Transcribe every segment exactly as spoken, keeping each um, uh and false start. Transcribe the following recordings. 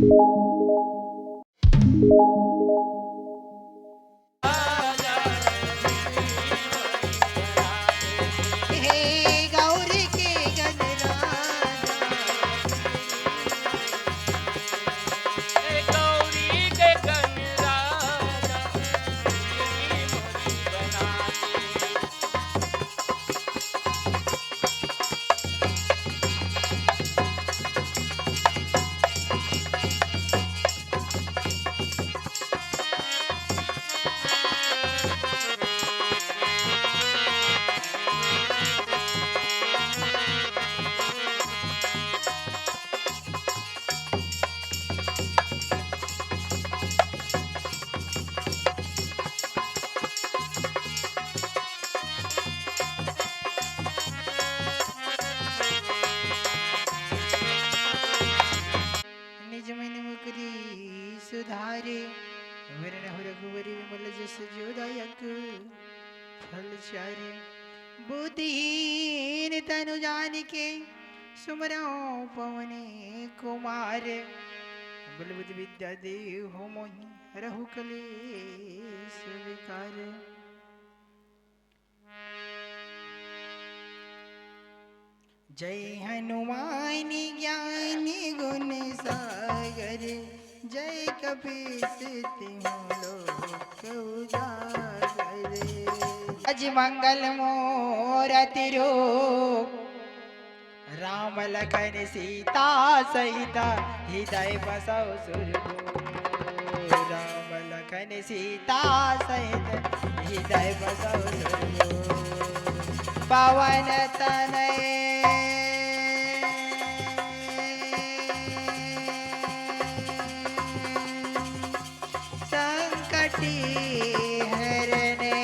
हे गौरी के गणराजा, हे गौरी के गणराजा, मोरी बना दे। निज मन मुकुरी सुधारे, वरनहु रघुबरी विमल जस जो दायक फल चारे। बुद्धिहीन तनु जानिके, सुमिरौं पवन कुमार। बल बुद्धि विद्या देहु मोहि, हरहु कलेस विकार। जय हनुमान ज्ञान गुण सागर, जय कपीस तिहुँ लोक उजागर। अज मंगल मूरति रूप, राम लखन सीता सहित, हृदय बसउ सुरभूप। राम लखन सीता सहित, हृदय बसउ सुरभूप। पवन तनय संकट हरने,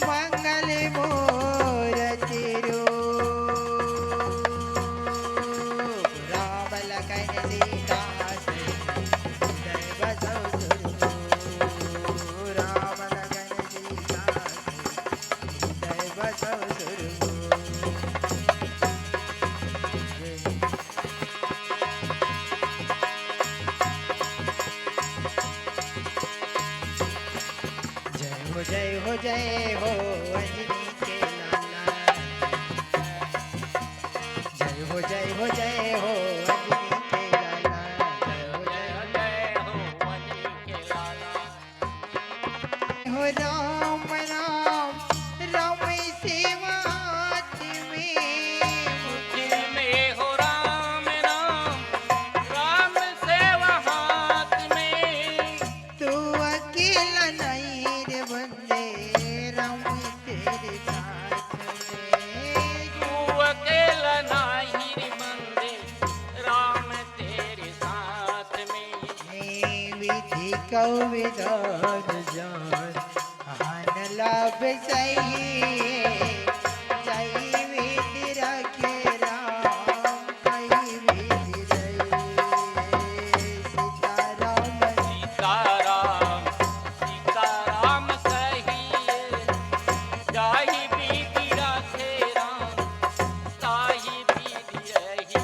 मंगल मूरति रूप। राम लखन सीता सहित, हृदय बसउ सुरभूप। राम लखन सीता सहित, हृदय बसउ सुरभूप। जय हो, जय हो, जय हो अंजनी के लाला। जय हो, जय हो, जय हो अंजनी के लाला। जय हो, जय हो, जय हो अंजनी के लाला। हो राम, राम, राम सेवा हाथ में। मुट्ठी में हो राम, राम, राम सेवा हाथ में। तू अकेला नहीं रे बंदे, राम तेरे साथ में। तू अकेला नहीं रे बंदे, राम तेरे साथ में। हे विधि कौ विधान जान, हान लाभ सही। जय विधि रखे राम, जय विधि रहे सीताराम। सीताराम, सीताराम सही। जय विधि रखे राम, जय विधि रही।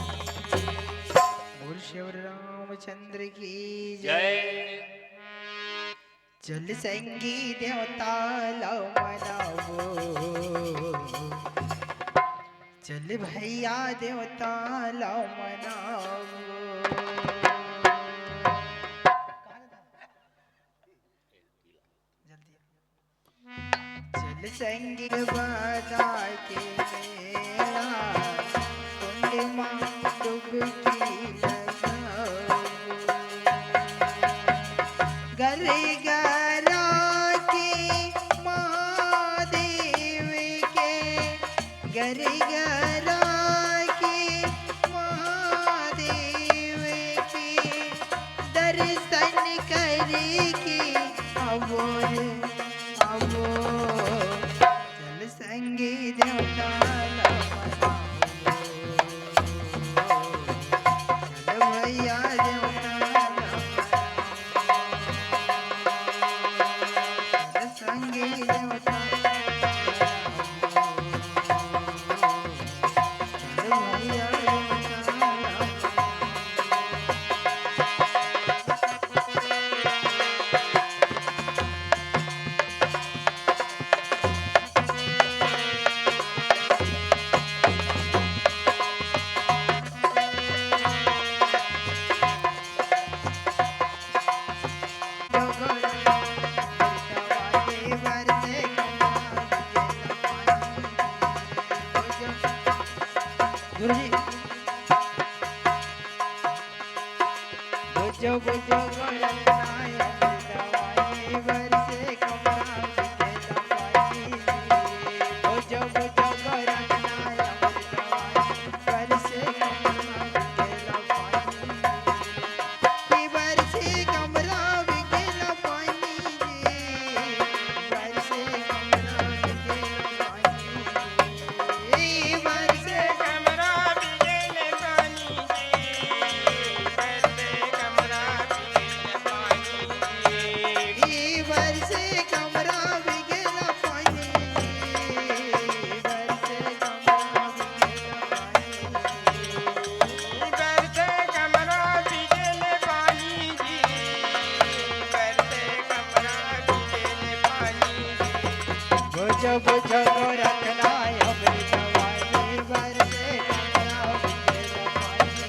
बोल श्री रामचंद्र की जय। जय। चल संगी देवता ला मनावो, चल भैया देवता ला मनावो। जल्दी। चल संगी बजा के मेला, कुंड मा डुबकी लगाओ। गरगरा के महादेव के, गरगरा के महादेव के दर्शन करके अबोर, अबोर। चल संगी देवता ला मनावो। चल भैया देवता ला मनावो। चल संगी देवता ला मनावो। चल गुरुजी। बुझो बुझो गोरखनाथ अमृतवाणी, बरसे कमरा बिकेला पानी। बुझो बुझो गोरखनाथ अमृतवाणी, बरसे कमरा बिकेला पानी। बरसे कमरा बिकेला पानी जी, बरसे कमरा बिकेला पानी। बरसे कमरा बिकेला पानी जी, बरसे कमरा बिकेला पानी जी। बरसे कमरा बिकेला पानी जी, बरसे कमरा बिकेला पानी जी। बरसे कमरा बिकेला पानी जी, बरसे कमरा बिकेला पानी जी। बुझो बुझो गोरखनाथ अमृतवाणी, बरसे कमरा बिकेला पानी।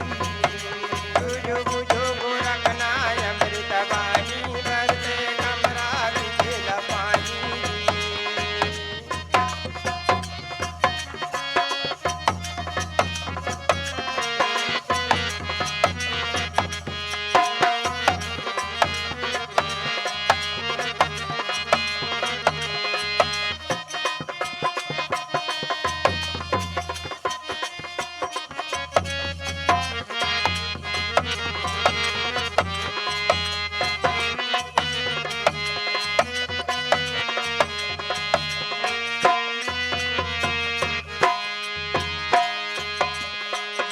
बुझो बुझो गोरखनाथ अमृतवाणी, बरसे कमरा बिकेला पानी।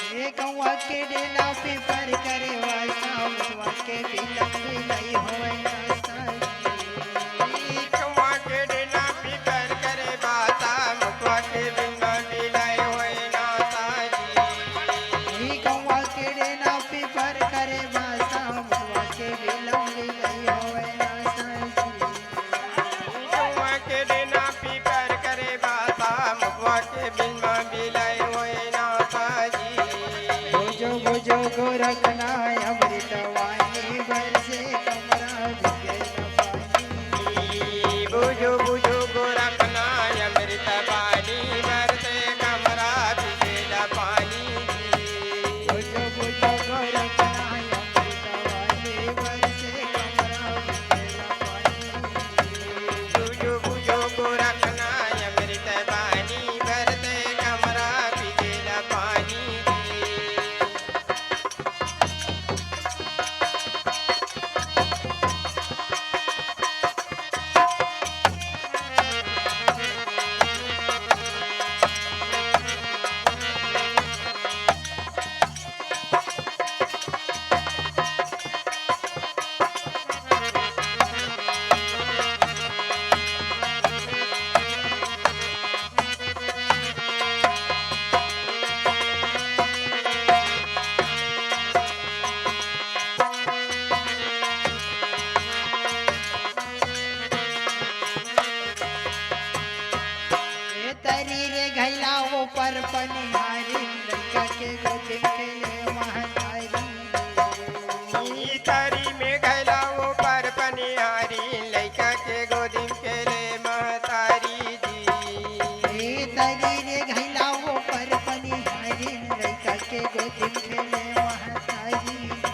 ए गौवा के डेला पीपर करे वासा, मुखवा के बिलम बिलाई होए ना साई। मुखवा के डेला पीपर करे वासा, मुखवा के बिलम बिलाई होए ना साई। ए गौवा के डेला पीपर करे वासा, मुखवा के बिलम बिलाई होए ना साई। गौवा के डेला पीपर करे वासा, मुखवा के बिलम बिलाई होए ना साई। बुझो बुझो गोरखनाथ अमृतवाणी, बरसे कमरा बिकेला पानी। बुझो बुझो गोरखनाथ अमृतवाणी, बरसे कमरा बिकेला पानी। बुझो बुझो गोरखनाथ अमृतवाणी, बरसे कमरा बिकेला पानी। बुझो बुझो गोरखनाथ अमृतवाणी, बरसे कमरा बिकेला पानी। ए तरी रे घैला ओपर पनिहारी, लइका के गोदी में खेले महतारी। ई तरी में घैला ओपर पनिहारी, लइका के गोदी में खेले महतारी जी। ए तरी रे घैला ओपर पनिहारी, लइका के गोदी में खेले महतारी जी।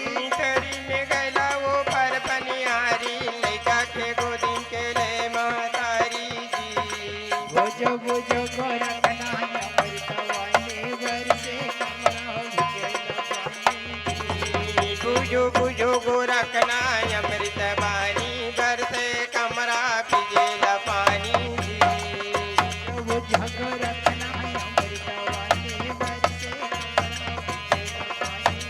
ई तरी में घैला ओपर पनिहारी, लइका के गोदी में खेले महतारी जी। बुझो बुझो गोरखनाथ अमृतवाणी, बरसे कमरा बिकेला पानी। बुझो बुझो गोरखनाथ अमृतवाणी, बरसे कमरा बिकेला पानी जी। बुझो गोरखनाथ अमृतवाणी, बरसे कमरा बिकेला पानी।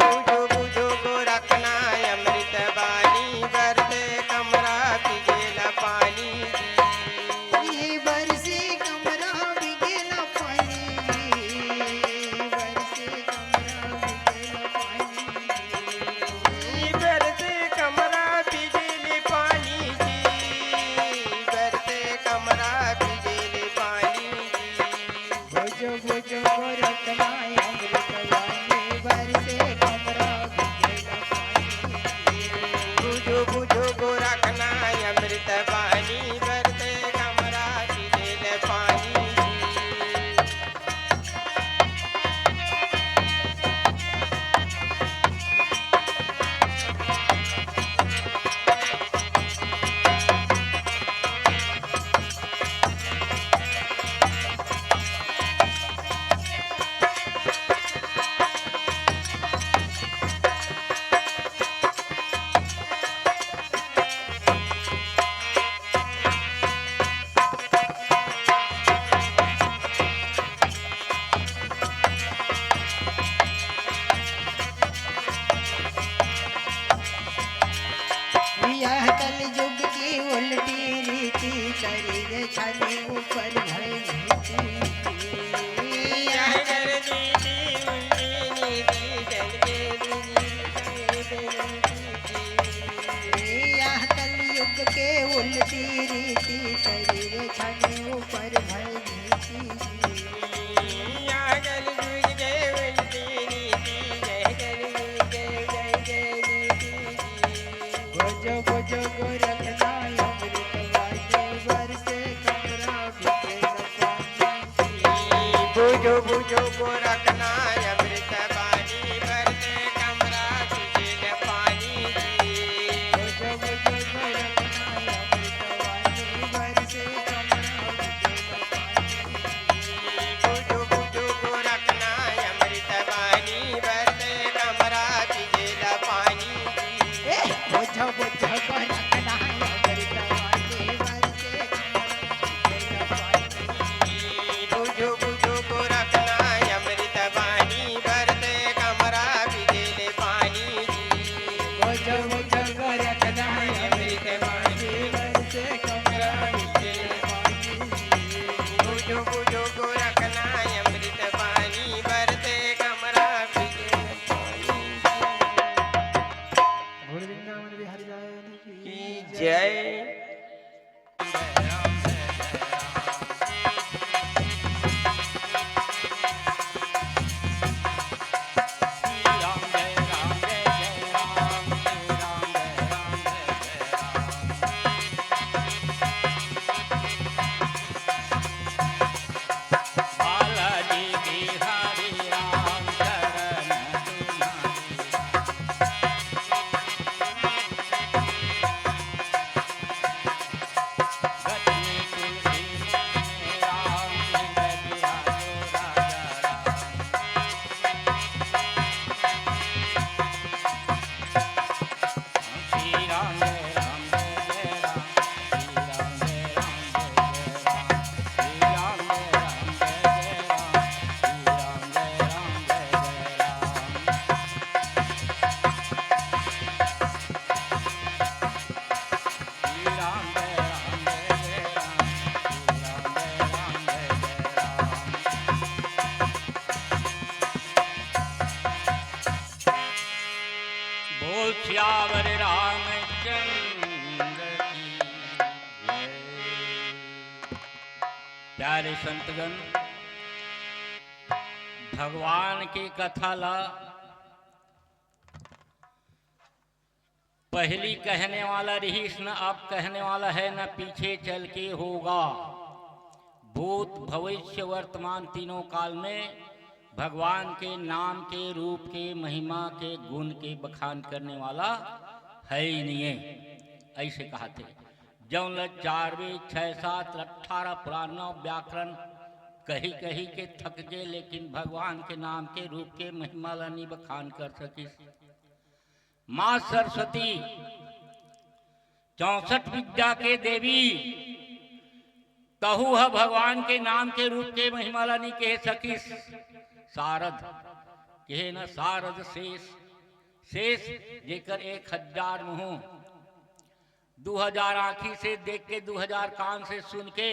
बुझो बुझो गोरखनाथ अमृतवाणी, बरसे कमरा बिकेला पानी जी। ए बरसे कमरा बिकेला पानी, बरसे कमरा बिकेला पानी। ए बरसे कमरा बिकेला पानी जी, बरसे कमरा बिकेला पानी जी। बुझो बुझो गोरखनाथ अमृतवाणी, बरसे कमरा बिकेला पानी। बुझो बुझो गोरखनाथ अमृतवाणी, बरसे कमरा बिकेला पानी। जो बुझो गोरखनाथ अमृत बानी, बरसे कमरा बिजेल पानी जी। बुझो बुझो गोरखनाथ अमृत बानी, बरसे कमरा बिजेल पानी जी। ए, बुझो बुझो गोरखनाथ अमृत बानी, बरसे कमरा बिजेल पानी। बुझो बुझो गोरखनाथ अमृत बानी, बरसे कमरा बिजेल पानी जी। बुझो बुझो गोरखनाथ अमृत बानी, बरसे कमरा बिजेल पानी जी। बुझो बुझो गोरखनाथ अमृत बानी, बरसे कमरा बिजेल पानी जी। बोल वृंदावन बिहारी लाल की जय। बोल सियावर रामचंद्र की जय। प्यारे संतगण, भगवान के कथा ला पहली कहने वाला रहिस न, अब कहने वाला है न, पीछे चल के होगा। भूत, भविष्य, वर्तमान तीनों काल में भगवान के नाम के, रूप के, महिमा के, गुण के बखान करने वाला है ही नहीं है, ऐसे कहा थे। जौन ल चार वेद, छह शास्त्र, अठारह पुराण, नौ व्याकरण कही कही के थक गए, लेकिन भगवान के नाम के, रूप के, महिमा ला नहीं बखान कर सकिस। माँ सरस्वती चौसठ विद्या के देवी, तहू ह भगवान के नाम के, रूप के, महिमा ला नहीं कह सकिस। सारद कहे न, सारद शेष, शेष जेकर एक हजार मुँह, दू हजार आँखी से देख के, दू हजार कान से सुन के,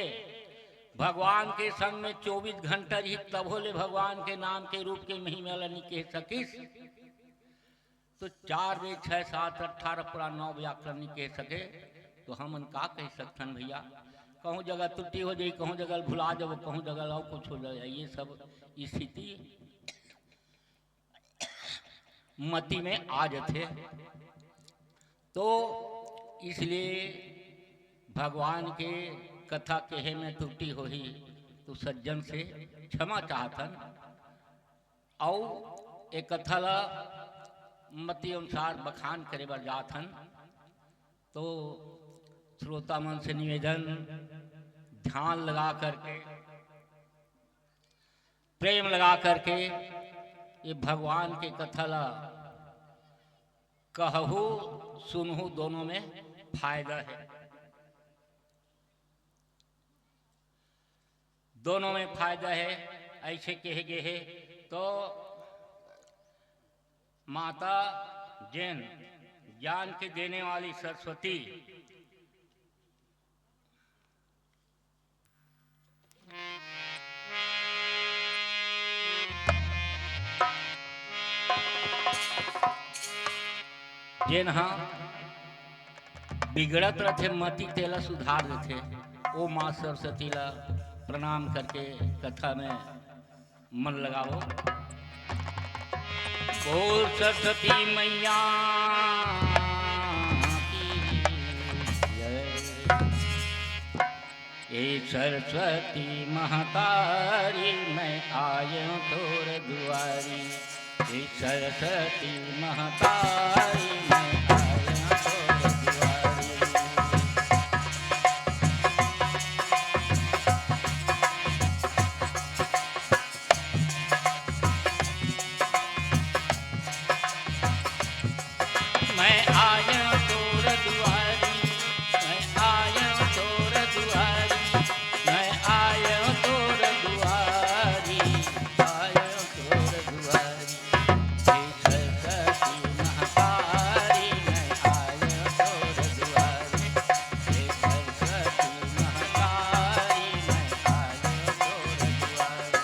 भगवान के संग में चौबीस घंटा रही, तभो ले भगवान के नाम के, रूप के, महिमा ला नहीं कह सकिस। तो चार वेद, छह शास्त्र, अठारह पुराण, नौ व्याकरण नहीं कह सके, तो हमन का कह सकथन भैया? कहूँ जगह त्रुटि हो जाई, कहूँ जगह भुला जाबो, कहूँ जगह अउ कुछ हो जाए, ये सब स्थिति मति में आ जाथे। तो इसलिए भगवान के कथा कहे में त्रुटि होही, तो सज्जन से क्षमा चाहथन। अउ ए कथा ला मति अनुसार बखान करे बर जात हन, तो श्रोता मन से निवेदन, ध्यान लगा करके, प्रेम लगा करके ये भगवान के कथा ला कहू सुनहू, दोनों में फायदा है। दोनों में फायदा है, ऐसे कहे गए है। तो माता जेन ज्ञान के देने वाली सरस्वती, जेन हा बिगड़त रथे मति, तेला सुधार देथे। ओ माँ सरस्वती ला प्रणाम करके कथा में मन लगाओ। बोल सरस्वती मैया की जय। ए सरस्वती महतारी मैं आयो तोर दुआरी, हे सरस्वती महतारी, मैं आयो तोर दुआरी। मैं आयो तोर दुआरी, मैं आयो तोर दुआरी, मैं आयो तोर दुआरी, आयो तोर दुआरी। हे सरस्वती महतारी, मैं आयो तोर दुआरी। हे सरस्वती महतारी, मैं आयो तोर दुआरी।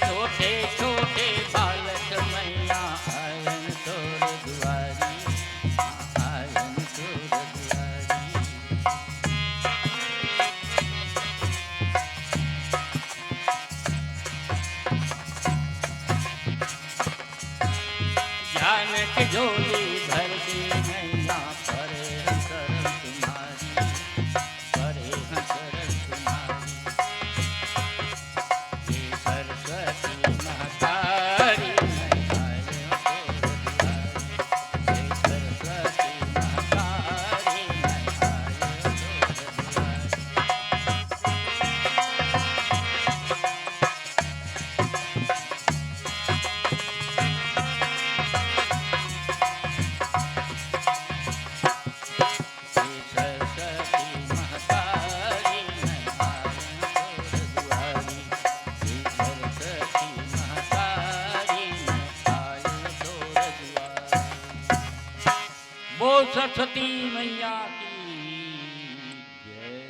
छोटे छोटे बालक मैया आयन तोर दुआरी, आयन तोर दुआरी। ज्ञान के झोली भर दे मैया, परे हम शरण तुम्हारी, परे हम शरण तुम्हारी। हे सरस्वती महतारी, मैं आयो तोर दुआरी। हे सरस्वती महतारी, मैं आयो तोर दुआरी। हे सरस्वती महतारी, मैं आयो तोर दुआरी। हे सरस्वती महतारी, मैं आयो तोर दुआरी। बोल सरस्वती मैया की जय।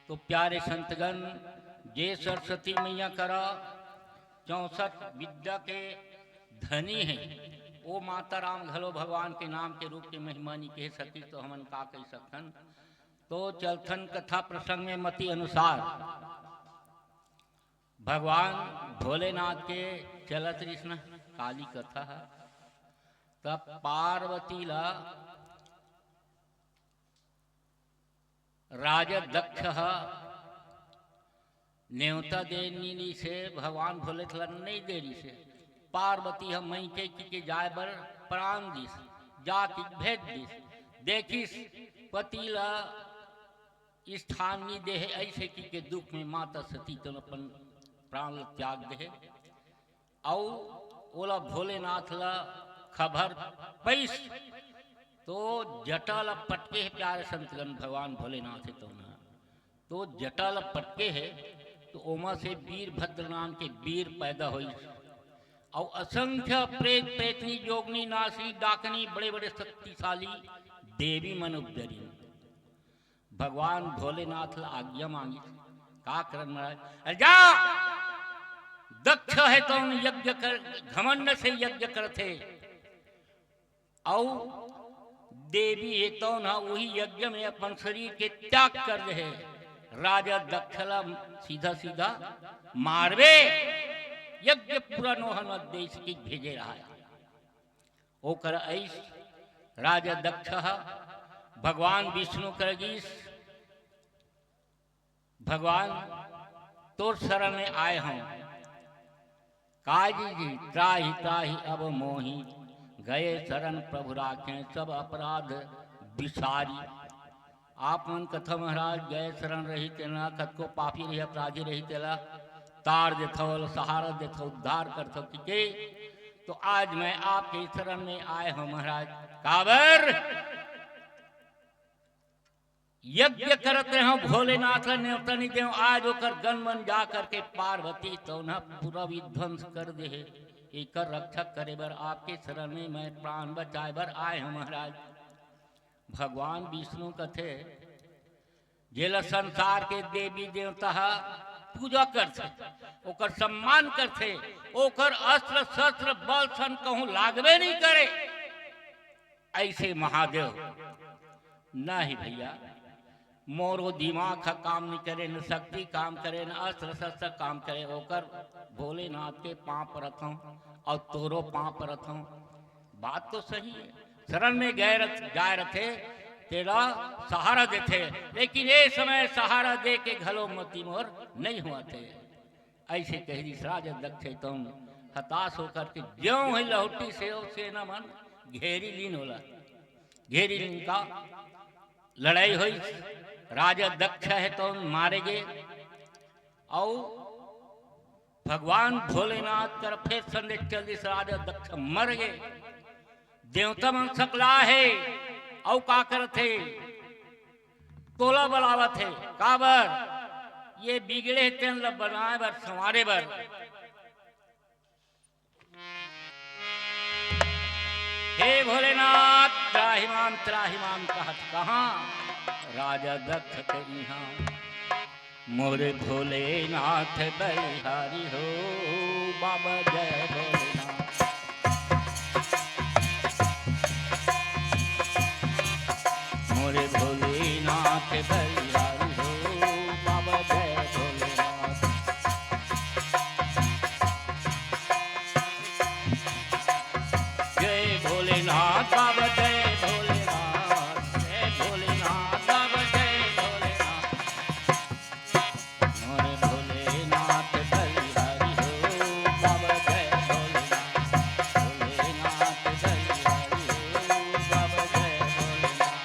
तो प्यारे संतगण, जे सरस्वती मैया करा चौसठ विद्या के धनी हे, वो माता राम घलो भगवान के नाम के रूप के महिमा नइ कह सकिस, तो हमन का कह सकथन? तो चलथन कथा प्रसंग में मति अनुसार। भगवान भोलेनाथ के चलत रिहिस न काली कथा ह, तब पार्वती ला राजा दक्ष ह नेवता दे नइ रिहिसे, भगवान भोलेनाथ ल नइ दे रिहिसे। पार्वती ह मइके कहिके जाय बर प्राण दिस, जा कहिके भेज दिस। देखिस पति ल स्थान नइ दे हे, अइसे कहिके दुख में माता सती तोन अपन प्राण ल त्याग दे हे। अउ ओला भोलेनाथ ला खबर पइस, तो जटा ला पटके हे प्यारे संतगण भगवान भोलेनाथ हे तउन ह। तो जटा ला पटके हे, तो ओमा से वीरभद्र नाम के वीर पैदा होइस। अउ असंख्य प्रेत, प्रेतनी, जोगनी, नासनी, डाकनी, बड़े-बड़े शक्तिशाली देवी मन उपजरिन। भगवान भोलेनाथ ला आज्ञा मांगिस, का करन महाराज? अरे जा, दक्ष हे तउन यज्ञ कर, घमंड से यज्ञ करथे, अउ देवी हे तउन ह उही यज्ञ में अपन शरीर के त्याग कर दे हे। राजा दक्ष ला सीधा सीधा मारबे, यज्ञ पूरा नोहन मत देइस कहिके भेजे रहय। ओकर अइस राजा दक्ष ह भगवान विष्णु कर गिस, भगवान तोर शरण में आय हंव। काजी जी, त्राहि त्राहि अब मोहि, गए शरण प्रभु राखें सब अपराध बिसारी। आप मन कथव महाराज, गए शरण रही तेला, कतको पापी रही, अपराधी रही तेला तार देथव, सहारा देथव, उद्धार करथव कहिके। तो आज मैं आपके शरण में आय हंव महाराज। काबर? यज्ञ करत रहेंव, भोलेनाथ ला नेवता नइ देंव, आज ओकर गन मन जा करके पार्वती तउन ह पूरा विध्वंस कर दे हे। एकर रक्षा करे बर आपके शरण में मैं प्राण बचाए बर आय हंव महाराज। भगवान विष्णु कथे, जेला संसार के देवी देवता ह पूजा करथे, ओकर सम्मान करथे, ओकर अस्त्र शस्त्र बल सन कहूं लागबे नइ करे, अइसे महादेव। नहीं भइया, मोरो दिमाग ह काम नइ करे, न शक्ति काम करे, न अस्त्र शस्त्र काम करे, ओकर भोलेनाथ के पाँव परत हंव अउ तोरो पाँव परत हंव। बात तो सही हे, शरण में गए रथ-, जाए रथे, तेला सहारा देथे, लेकिन ए समय सहारा दे के घलो मति मोर नइ होवत हे। अइसे कहि दिस राजा दक्ष, तउन हताश होकर के ज्यों ही लहुटिस हे ओ सेना मन घेरी लीन ओला, घेरी लीन का लड़ाई होइस, राजा दक्ष हे तउन मारे गे, अउ भगवान भोलेनाथ कर फेर संदेश चल दिस, राजा दक्ष मर गे। देवता मन सकला हे, अउ का करत हे? तोला बलावत हे। काबर? ये बिगड़े हे तेन ल बनाए बर, संवारे बर। हे भोलेनाथ, त्राहिमाम, त्राहिमाम कहत कहाँ राजा दक्ष के इहाँ। मोरे भोलेनाथ बलिहारी हो, बाबा जय भोलेनाथ। मोरे भोलेनाथ बलिहारी हो, बाबा जय भोलेनाथ। जय भोलेनाथ बाबा, जय भोलेनाथ, जय भोलेनाथ बाबा, जय भोलेनाथ। मोरे भोलेनाथ बलिहारी हो, बाबा जय भोलेनाथ, भोलेनाथ बलिहारी हो, बाबा जय भोलेनाथ।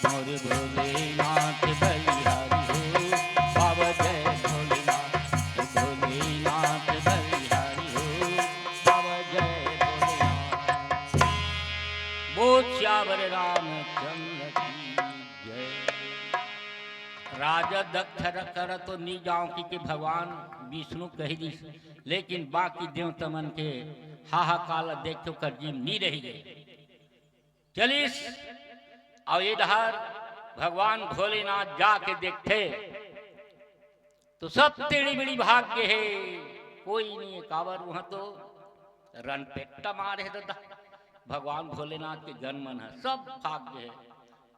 मोर भोलेनाथ बलिहारी हो, बाबा जय भोलेनाथ, भोलेनाथ बलिहारी हो, बाबा जय भोलेनाथ। बोल सियावर रामचंद्र की जय। राजा दक्ष कर तो नी जांव कि, कि भगवान विष्णु कहि दिस, लेकिन बाकी देवता मन के हाहाकार ल देख के ओकर जीव नी रहि गे। चलिस, अउ ए डहर भगवान भोलेनाथ जाके देखथे, तो सब तेड़ी-बेड़ी भाग गे हे, कोई नइ हे। काबर, उहाँ तो रनपेट्टा मारे हे ददा, भगवान भोलेनाथ के गन मन ह, सब भाग गे हे।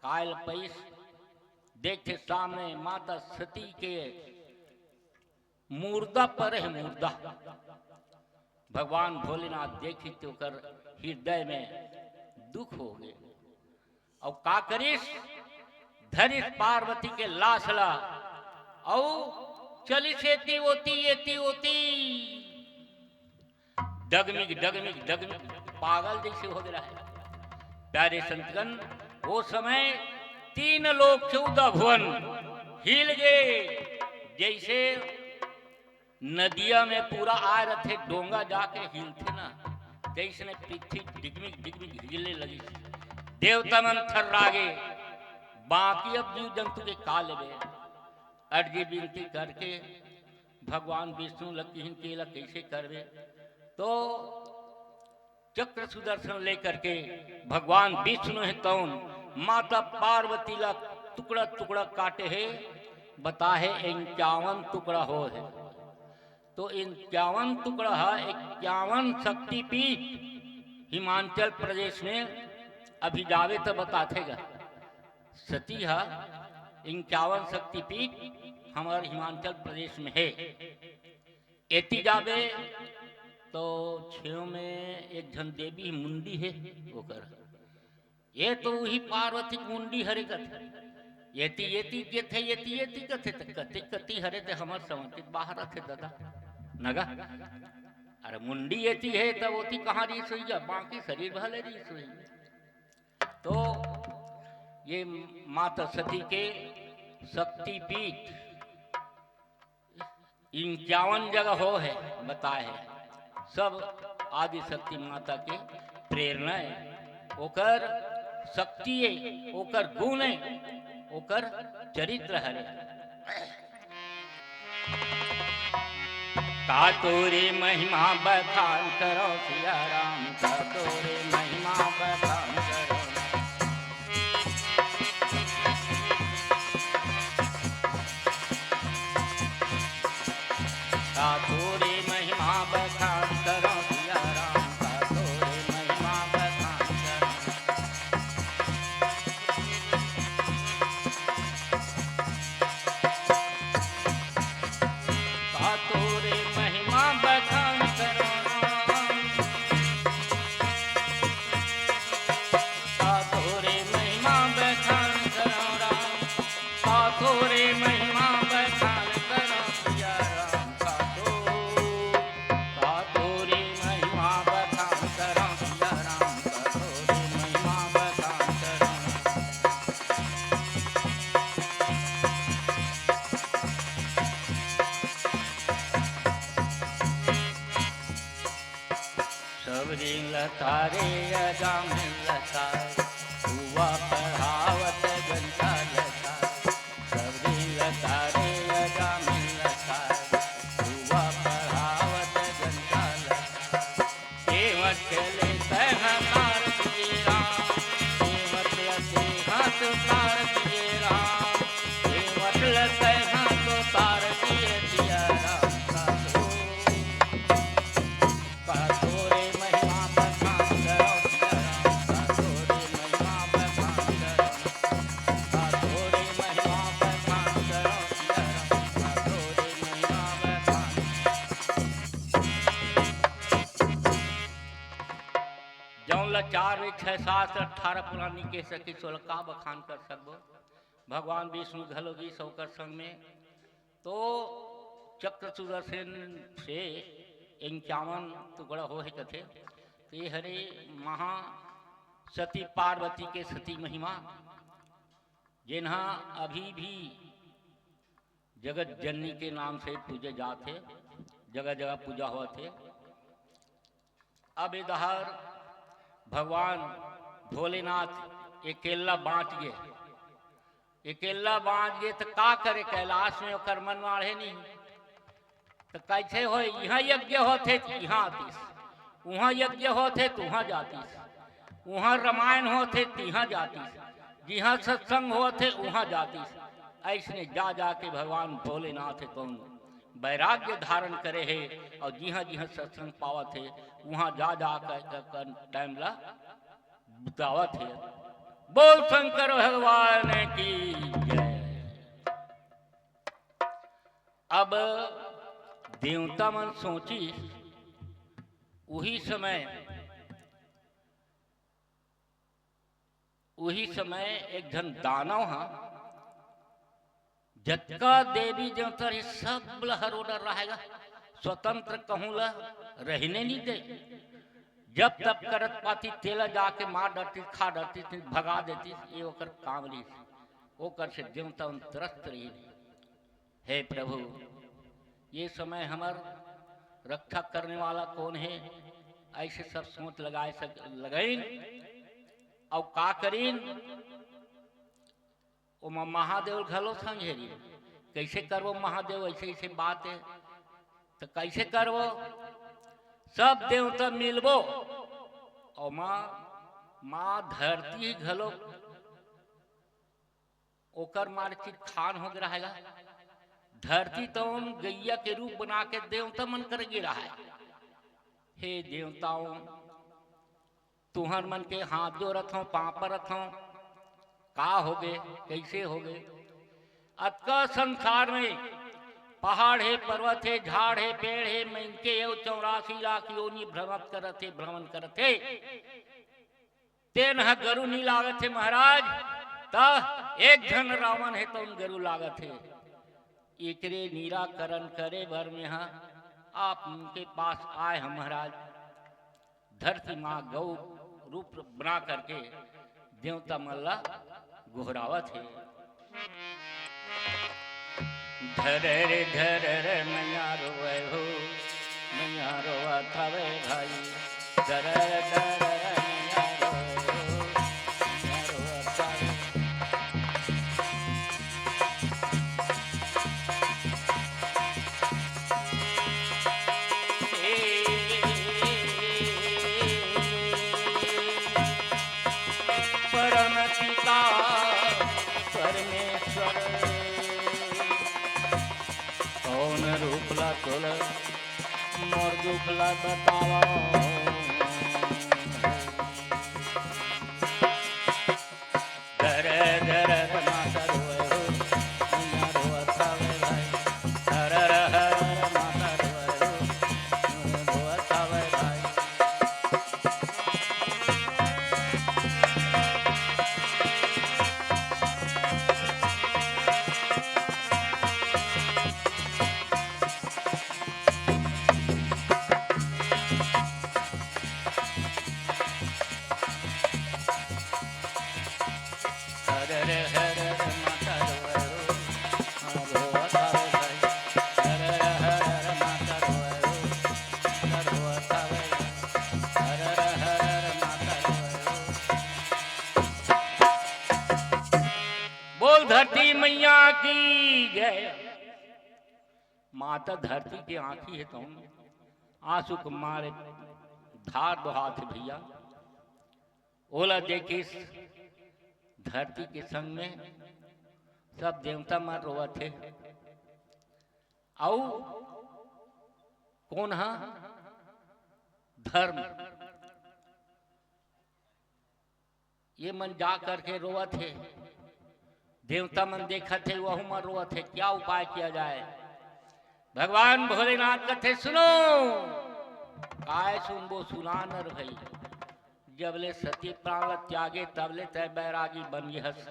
काय ल पइस, देखथे सामने माता सती के मुर्दा परे हे, मुर्दा। भगवान भोलेनाथ देखिस त ओकर हृदय में दुख हो गे। अउ का करिस? धरिस पार्वती के लाश ला अउ चलिस एती ओती, एती ओती। डगमिग, डगमिग, डगमिग, पागल जइसे हो गे रहे। प्यारे संतगण, ओ समय तीन लोक चौदह भुवन हिल गे, जइसे नदिया में पूरा आय रथे, डोंगा जाके हिलथे ना, तइसने पृथ्वी डिगमिग, डिगमिग हिले लगिस। देवता मन थर्रा गे, बाकी अब जीव जंतु के का लेबे? अर्जी बिनती करके भगवान विष्णु ल किहिन के एला कइसे करबे? तो चक्र सुदर्शन लेकर के भगवान विष्णु हे तउन माता पार्वती ला टुकड़ा टुकड़ा काटे हे, बताहे इक्यावन टुकड़ा होहे। तो इक्यावन टुकड़ा ह इक्यावन शक्तिपीठ हिमाचल प्रदेश में अभी जाबे त बताथे गा। सती ह इक्यावन शक्तिपीठ हमर हिमाचल प्रदेश में हे। एती जाबे तो छेव में एक झन देवी मुंडी हे ओकर। ये तो उही पार्वती के मुंडी हरे कथे। एती, एती कथे, एती, एती कथे, त कति, कति हरे ते हमर समझ के बाहर आथे ददा। नगा? अरे मुंडी एती हे, तब ओती कहाँ रिहिस होही गा? बाकी शरीर भले रिहिस होही। तो ये माता सती के शक्तिपीठ इक्यावन जगह हो है, बताए है। सब आदि शक्ति माता के प्रेरणा है, ओकर शक्ति है, ओकर गुण है, ओकर चरित्र हरे। का तोरे महिमा बखान करो सिया राम, का तोरे महिमा बखान करो। का तोरे महिमा बखान करो सिया राम, का तोरे महिमा बखान करो। का तोरे महिमा बखान करो राम। का तोरे महिमा बखान करो राम। का तोरे महिमा बखान करो सिया राम। का तो, का तोरे महिमा बखान करो सिया राम। का तोरे महिमा बखान करो। सब दिन लतारे अजाम लतारे, हुआ पढ़ावत घंटा लतारे। सब दिन लतारे अजाम लतारे, हुआ पढ़ावत घंटा लतारे। केवट ले तैं तार दिए राम, केवट ले हाथ तार दिए राम, केवट ले तैं हाथ तार दिए सिया राम। का तोरे महिमा बखान करो सिया राम, का तोरे महिमा बखान करो, का तोरे महिमा बखान करो सिया राम, का तोरे महिमा बखान। जौन ला चार वेद, छह शास्त्र, अठारह पुराण नइ कह सकिस, ओला का बखान कर सकबो? भगवान विष्णु घलो गिस ओकर संग में। तो चक्र सुदर्शन से इक्यावन टुकड़ा होहे कथे। तो ये हरे महासती पार्वती के सती महिमा, जेन हा अभी भी जगत जननी के नाम से पूजे जात हे, जगह जगह पूजा होत हे। अब इधर भगवान भोलेनाथ अकेला बाँच गे, अकेला बाँच गे त का करे? कैलाश में ओकर मन माढ़े नहीं, त कैसे होय? इहाँ यज्ञ होथे त इहाँ आतिस, उहाँ यज्ञ होथे त उहाँ जातिस, उहाँ रामायण होथे त इहाँ जातिस, जिहाँ सत्संग होथे उहाँ जातिस। अइसने जा जा के भगवान भोलेनाथ हे कौन वैराग्य धारण करे हे अउ जिहाँ जिहाँ सत्संग पावत हे, उहाँ जा जा कर, कर, कर टाइम ला बितावत हे। बोल शंकर भगवान की जय। अब देवता मन सोचिस, उही समय उही समय एक झन दानव ह जतका देवी देवता रहे, सब ल हरोड़ा रहे गा, स्वतंत्र कहूँ ल रहिने नइ दे। जब तब करत पाती तेला जाके मार डरतिस, खा डरतिस, भगा देतिस, ये ओकर काम रहिस। ओकर से देवता मन त्रस्त रहिन। हे प्रभु, ये समय हमर रक्षा करने वाला कौन हे? अइसे सब सोच लगाए सक-, लगाइन। अउ का करिन? ओमा महादेव घलो संघेरी। कइसे करबो महादेव, अइसे, अइसे बात हे, त कइसे करबो? सब देवता मिलबो, अउ माँ, माँ धरती घलो ओकर मारे चिरखान हो गे रहे गा। धरती तउन गैया के रूप बना के देवता मन कर गे रहे। हे देवताओं, तुहर मन के हाथ जोरत हौं, पाँव परत हौं, का होगे, कइसे होगे? अतका संसार में पहाड़ हे, पर्वत हे, झाड़ हे, पेड़ हे, मनखे हे, अउ चौरासी लाख योनि भ्रमत करत हे, भ्रमण करत हे। तेन ह गरु नी लागत हे महाराज, त एक झन रावण हे तउन गरु लागत हे। एकरे निराकरण करे बर में ह आप उनके पास आए ह महाराज। धरती माँ गौ रूप बना करके देवता मन ला गोहरावत हे। धरे रे धरे रे मैया रोवे हो, मैया रोवत हवे भाई। धरे रे धरे रे मैया रोवे हो, मैया रोवत हवे। परम पिता परमेश्वर, कौन रूप ला तोला मोर दुख ला बतावा। धर धर माता रोए हो, मैया रोवत हवे भाई। हर हर हर माता रोए हो, रोवत हवे भाई। बोल धरती मैया की जय। माता धरती के आँखी हे तौन आँसू के मारे धार बोहात हे भैया। ओला देखिस धरती के संग में सब देवता मन रोवत हे। अउ कोन हा? धर्म। ये मन जा करके रोवत हे, देवता मन देखत हे, वहू मन रोवत हे। क्या उपाय किया जाए? भगवान भोलेनाथ कथे, सुनो। काय सुनबो, सुना नर भई। जब ले सती प्राण ला त्यागे, तब ले तय बैरागी बन गे हस।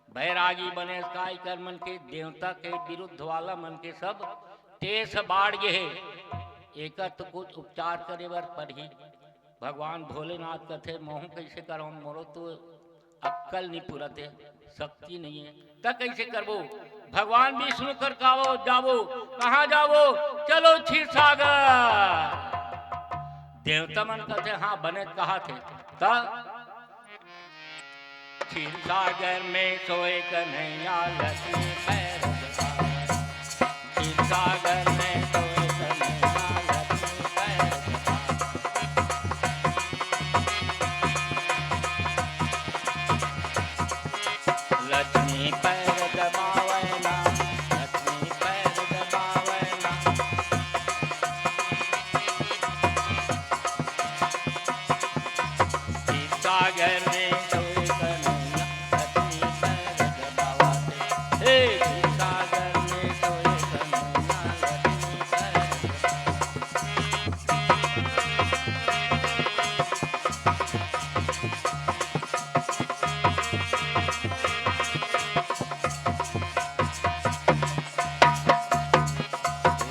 बैरागी बने काय कर मन के, देवता के विरुद्ध वाला मन के सब टेस बाढ़ गे हे। एकर तो कुछ उपचार करे बर पड़ही। भगवान भोलेनाथ कथे, "महूं कइसे करंव, मोरो तो अक्कल नइ पुरत हे, शक्ति नइ हे, त कइसे करबो?" भगवान विष्णु कर कावो जाबो, कहाँ जाबो? चलो क्षीर सागर। देवता मन कथे, "हाँ, बने कहा थे।" त क्षीर सागर में सोए कन्हैया लक्ष्मी पैर दबावे। क्षीर सागर में सोए कन्हैया लक्ष्मी पैर दबावे। लक्ष्मी पैर दबावे ना, लक्ष्मी पैर दबावे ना। क्षीर सागर में सोए कन्हैया लक्ष्मी पैर दबावत हे। हे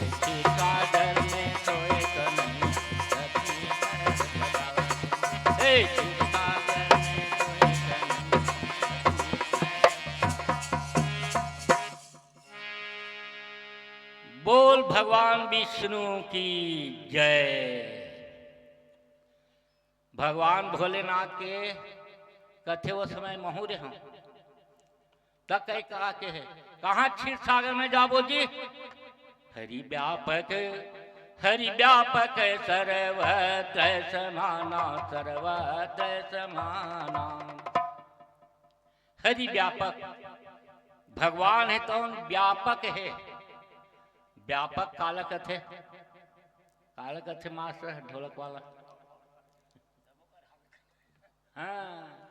क्षीर सागर में सोए कन्हैया लक्ष्मी पैर दबावत। बोल भगवान विष्णु की जय। भगवान भोलेनाथ के कथे, "वो समय महूं रेहेंव।" त कई कहा के हे, "कहाँ क्षीर सागर में जाबो जी?" हरि व्यापक, हरि व्यापक सर्वत्र समाना, सर्वत्र समाना। हरि व्यापक, भगवान हे तौन व्यापक हे। व्यापक काला कथे? काला कथे मास्टर ढोलक वाला? हाँ,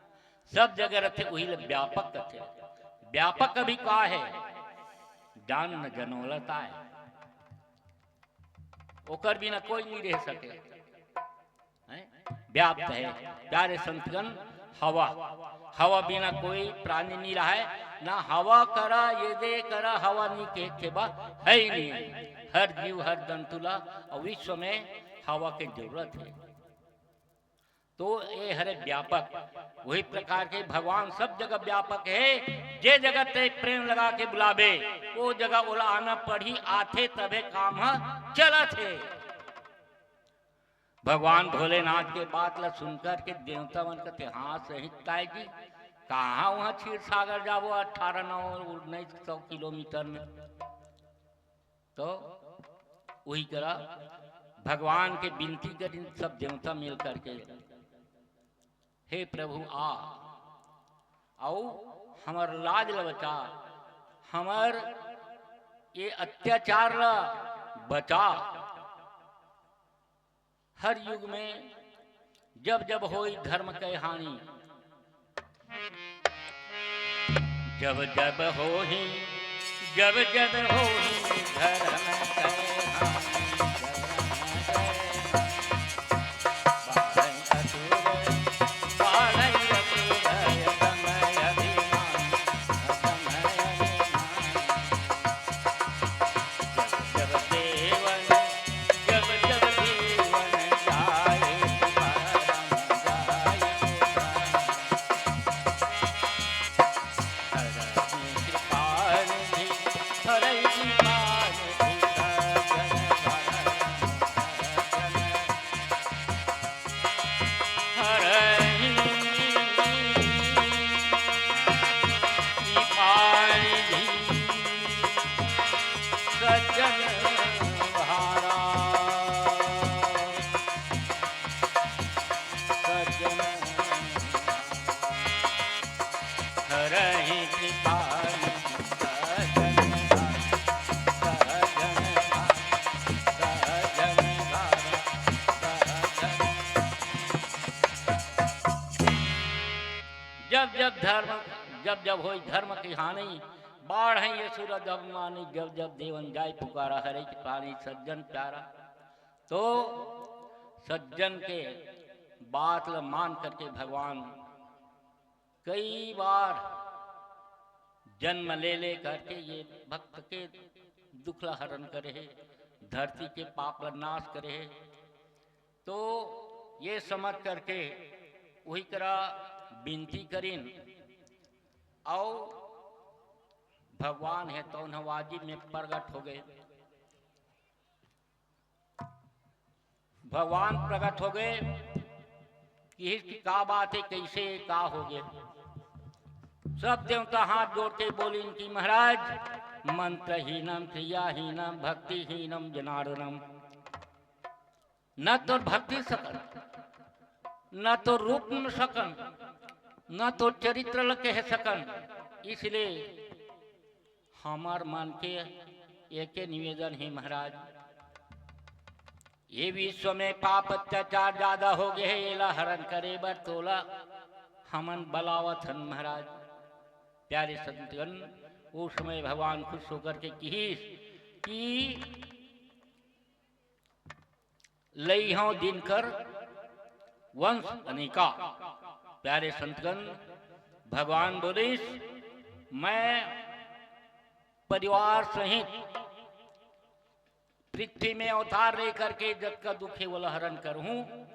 सब जगह रथे, उही ले व्यापक कथे। व्यापक अभी का हे? जान न जनौलता हे, ओकर बिना कोई नहीं रह सके। हैं? व्याप्त हे। प्यारे संतगण, हवा, हवा बिना कोई प्राणी नहीं रहे, ना हवा करा, ये दे करा, हवा नहीं के, के बा, हे ही नहीं। हर जीव, हर जंतु ला, अउ विश्व में हवा के जरूरत हे। तो ये हरे व्यापक। वही प्रकार के भगवान सब जगह व्यापक हे। जे जगह ते प्रेम लगा के बुलाबे, वो जगह ओला आना पड़ही, आथे तभे काम ह चलत हे। भगवान भोलेनाथ के बात ला सुनकर के देवता मन कहते, "हाँ सही ताई जी, कहाँ वहाँ क्षीर सागर जाबो, अठारह नौ उन्नीस सौ किलोमीटर में?" तो वही करा भगवान के विनती करिन सब देवता मिल करके, "हे प्रभु, आ, अउ हमर लाज ल बचा, हमर ये अत्याचार ल बचा।" हर युग में जब जब होई धर्म के हानि, जब जब होही, जब जब होही धर्म के हानि, धर्म के हानि। बाढ़ै असुर, बाढ़ै असुर, अधम अभिमान, अधम अभिमान। जब जब देवन, जब जब देवन जाए तुकाराम, जाए तुकाराम। हरहि कृपानिधि, हरहि कृपानिधि, सज्जन भरत सज्जन। हरहि कृपानिधि सज्जन भारा। सज्जन हरहि कृपानिधि सज्जन भारा। सज्जन भारा। सज्जन भारा। सज्जन। जब जब धर्म, जब जब होई धर्म की हानि, बाढ़ै असुर अधम अभिमानी, जब जब देवन जाए पुकारा, हरहि कृपानिधि सज्जन प्यारा। तो सज्जन के बात ल मान करके भगवान कई बार जन्म ले ले करके ये भक्त के दुख ला हरण करे हे, धरती के पाप ला नाश करे हे। तो ये समझ करके वही करा विनती करिन, अउ भगवान हे तौन ह वाजिब में प्रगट हो गए। भगवान प्रगट हो गए, किहिस कि का बात हे, कैसे का हो गए। सब देवता हाथ जोड़ के बोलिन कि महाराज, मंत्रहीनम क्रियाहीनम भक्तिहीनम जनार्दनम, न तो भक्ति सकन, न तो रूप में सकन, न तो चरित्र ल कह सकन। इसलिए हमर मन के एके निवेदन हे महाराज, ये विश्व में पाप अत्याचार ज्यादा हो गए हे, एला हरण करे बर तोला हमन बलावत हन महाराज। प्यारे संतगण, उस समय भगवान खुश होकर के किहिस कि लइहौं दिनकर वंश अनेका। प्यारे संतगण, भगवान बोलिस, मैं परिवार सहित पृथ्वी में अवतार लेकर के जतका दुख हे, ओला हरण करहूं।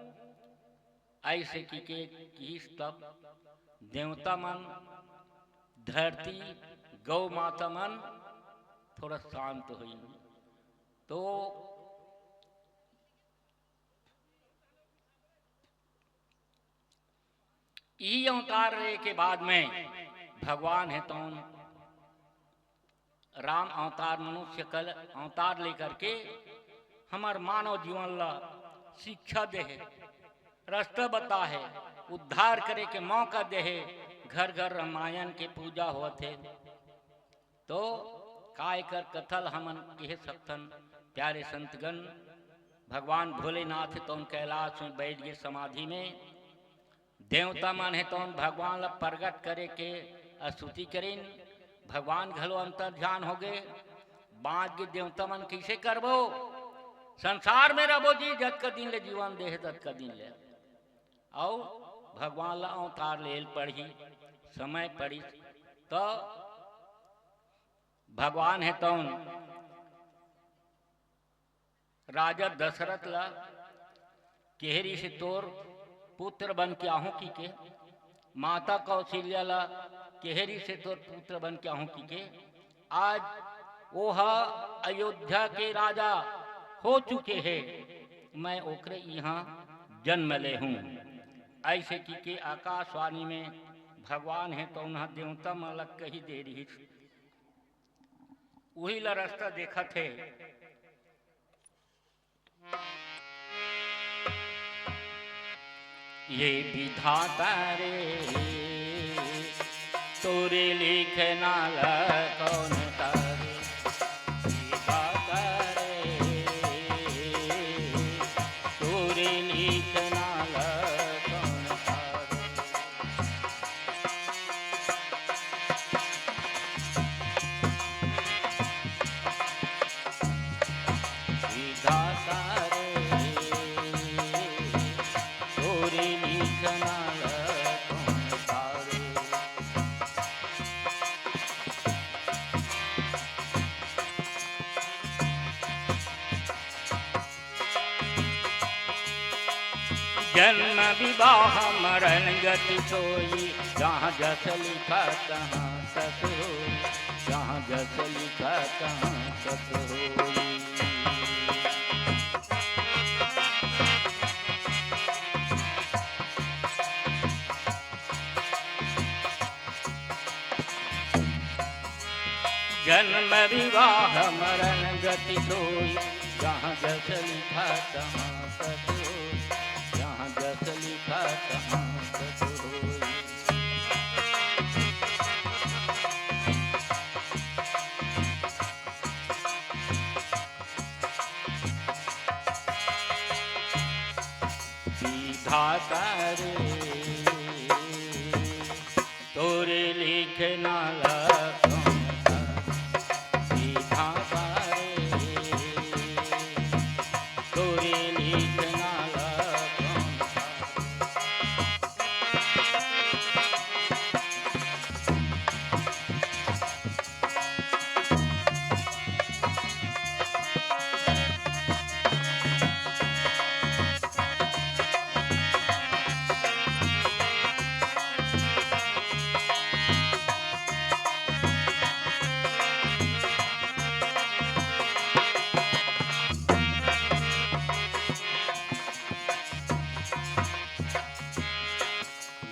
ऐसे कि के किहिस तब देवता मन, धरती, गौ माता मन थोड़ा शांत होई। तो ई अवतार ले के बाद में भगवान हे तौन राम अवतार, मनुष्य कल अवतार लेकर के हमर मानव जीवन ला शिक्षा दे हे, रास्ता बता हे, उद्धार करे के मौका दे हे। घर घर रामायण के पूजा होत हे। तो का एकर कथा ल हमन कह सकथन? प्यारे संतगण, भगवान भोलेनाथ तौन कैलाश में बैठ गए समाधि में। देवता मन हे तौन भगवान ल प्रगट करे के स्तुति करिन। भगवान घलो अंतर ध्यान हो गए। बाँच गे देवता मन कइसे करबो, संसार में रबो जी, जतका दिन ले जीवन देहे ततका दिन ले। अउ भगवान ल अवतार लेल पड़ही, समय पड़िस त भगवान हे तौन राजा दशरथ ल केहे रिहिस हे, तोर पुत्र बन के आहूं कहिके, माता कौशल्या ला केहे रिहिसे तोर पुत्र बन के आहूं कहिके। आज ओह अयोध्या के राजा हो चुके हे, मैं ओकरे इहां जन्म ले हूं। अइसे कहिके आकाशवाणी में भगवान हे तउन ह देवता मन ला कहि दे रिहिस। उही ला रस्ता देखत हे। ये विधाता रे, तोरे लिखना ला कौन तारे? विधाता रे, तोरे लिखना ला कौन तारे? विधाता रे, तोरे लिखना ला कौन तारे? जन्म विवाह मरण गति सोई, जहाँ जस लिखा तहाँ तस होई, जहाँ जस लिखा तहाँ तस होई। जन्म विवाह मरण गति सोई, जहाँ जस लिखा तहाँ तस होई, जहाँ जस लिखा तहाँ तस होई। विधाता रे, तोरे लिखना ला कौन तारे? विधाता रे, तोरे लिखना ला कौन तारे?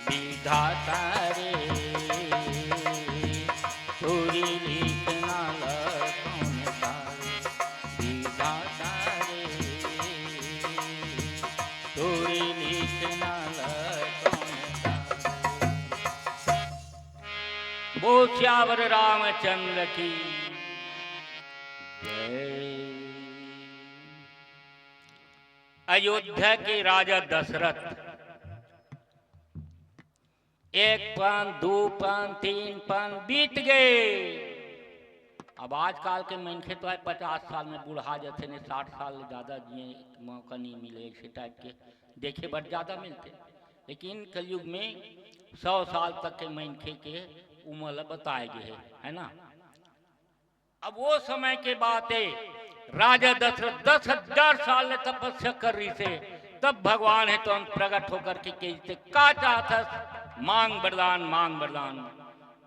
विधाता रे, तोरे लिखना ला कौन तारे? विधाता रे, तोरे लिखना ला कौन तारे? बोल सियावर रामचंद्र की जय। अयोध्या के राजा दशरथ एक पन, दू पन, तीन पन बीत गए। अब आजकल के मनखे तो आय पचास साल में बुढ़ा जाथे ने, साठ साल ले ज्यादा जिए मौका नहीं मिले, ऐसे टाइप के देखे बर ज्यादा मिलथे। लेकिन कलयुग में सौ साल तक के मनखे के उम्र ल बताए गए हे, है ना? अब वो समय के बात हे, राजा दशरथ दस हजार साल ले तपस्या कर रहिसे, तब भगवान हे तो हम प्रकट होकर के कहिसे, "का चाहत हस? मांग वरदान, मांग वरदान।"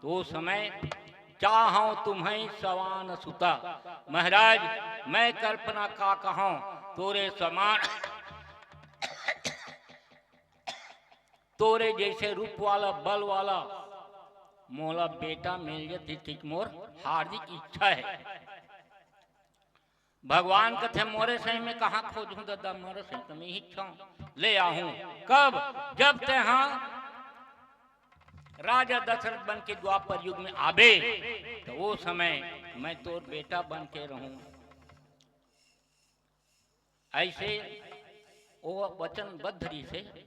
तो वो समय, "चाहौं तुम्हैं सवान सुता।" महाराज, मैं कल्पना का कहौं, तोरे समान तोरे जैसे रूप वाला, बल वाला, मोला बेटा मिल जाती, ठीक मोर हार्दिक इच्छा है। भगवान कथे, "मोरे सही में कहाँ खोजहूँ ददा, मोरे सही तो मैं ही इच्छा हूँ, ले आहूँ।" कब? जब तेहा राजा दशरथ बन के द्वापर युग में आबे, तो वो समय मैं तोर बेटा बन के रहूँ। ऐसे वो वचनबद्ध रहिसे,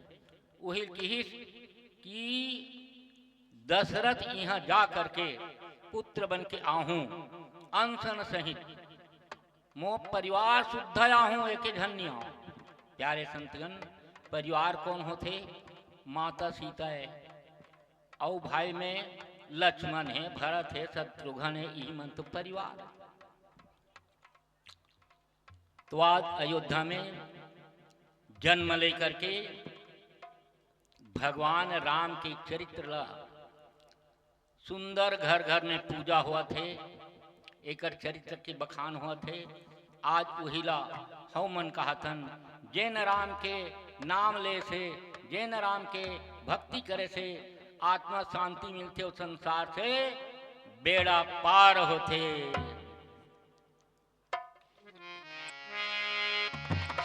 उही किहिस कि दशरथ इहाँ जा करके पुत्र बन के आहूँ, अनशन सहित, मो परिवार सुद्धा आहूँ, एके झन नी आहूँ। प्यारे संतगण, परिवार कौन होथे? माता सीता हे, अउ भाई में लक्ष्मण हे, भरत हे, शत्रुघ्न हे, इही मन तो परिवार हे। तो आज अयोध्या में जन्म लेकर के भगवान राम के चरित्र ला सुंदर घर घर में पूजा होवत हे, एकर चरित्र के बखान होवत हे। आज उही ला हमन कहथन, जेन राम के नाम ले से, जेन राम के भक्ति करे से आत्मा शांति मिलथे, अउ संसार से बेड़ा पार होथे।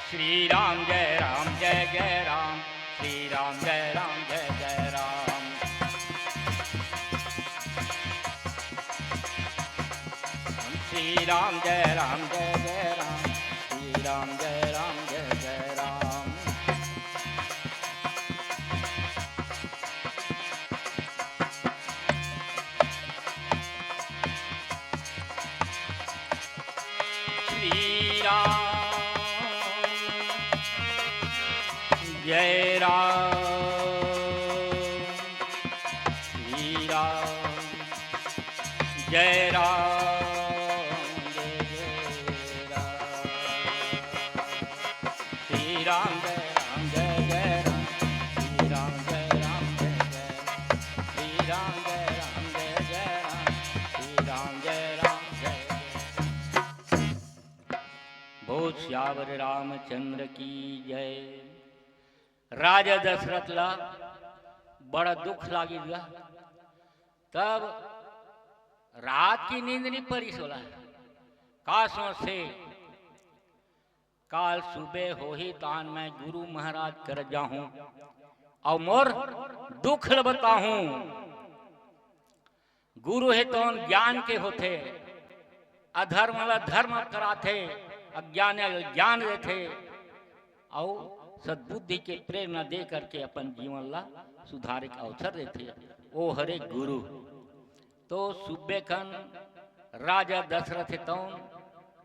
श्री राम जय राम जय जय राम, श्री राम जय राम जय जय राम। श्री राम जय राम जय जय राम, श्री राम जय राम जय जय राम। श्री राम जय राम, श्री राम जय राम, जय जय राम। श्री राम जय राम जय जय राम, श्री राम जय राम जय जय राम, श्री राम जय राम जय जय राम, श्री राम जय राम जय जय। बोल सियावर रामचंद्र की जय। राजा दशरथ ला बड़ा दुख लागिस गा, तब रात के नींद नइ परिस ओला। का सोचथे, काल सुबह होही तान मैं गुरु महाराज कर जाहूं अउ मोर दुख ल बताहूं। गुरु हे तौन ज्ञान के होथे, अधर्म ला धर्म कराथे, अज्ञान ला ज्ञान देथे, अउ सद्बुद्धि के प्रेरणा दे करके अपन जीवन ला सुधारे के अवसर देथे। ओ हरे गुरु। तो सुबेकन राजा दशरथ हे तौन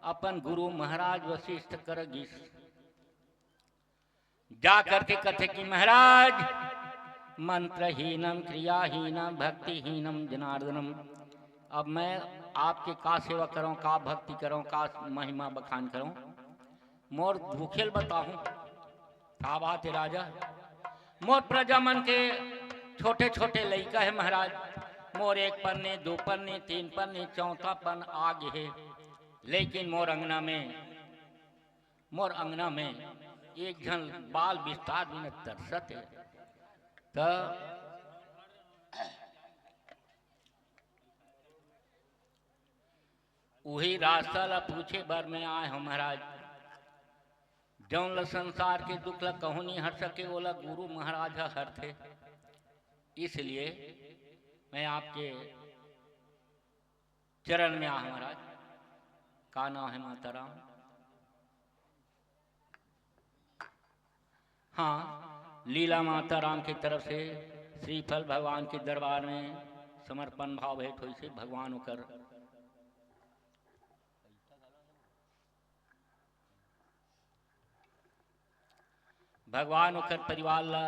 अपन गुरु महाराज वशिष्ठ कर गिस। जा करके कथे कि महाराज, मंत्रहीनम क्रियाहीनम भक्तिहीनम जनार्दनम, अब मैं आपके का सेवा करौं, का भक्ति करौं, का महिमा बखान करौं, मोर भूखेल बताहूं। का बात हे राजा, मोर प्रजा मन के छोटे छोटे लइका हे महाराज, मोर एक पन्नी, दू पन्नी, तीन पन्नी, चौथा पन आ गे हे, लेकिन मोर अंगना में मोर अंगना में एक झन बाल बिस्तार बिना तरसत हे। त उही रास्ता ला पूछे बर मैं आए हौं महाराज। जौन ला संसार के दुख ला कहूं नइ हर सके, ओला गुरु महाराज ह हरथे। इसलिए मैं आपके चरण में आ महाराज। का नाम हे माता राम? हाँ, लीला माता राम की तरफ से श्रीफल भगवान के दरबार में समर्पण भाव भेंट होइस हे। भगवान ओकर भगवान ओकर परिवार ला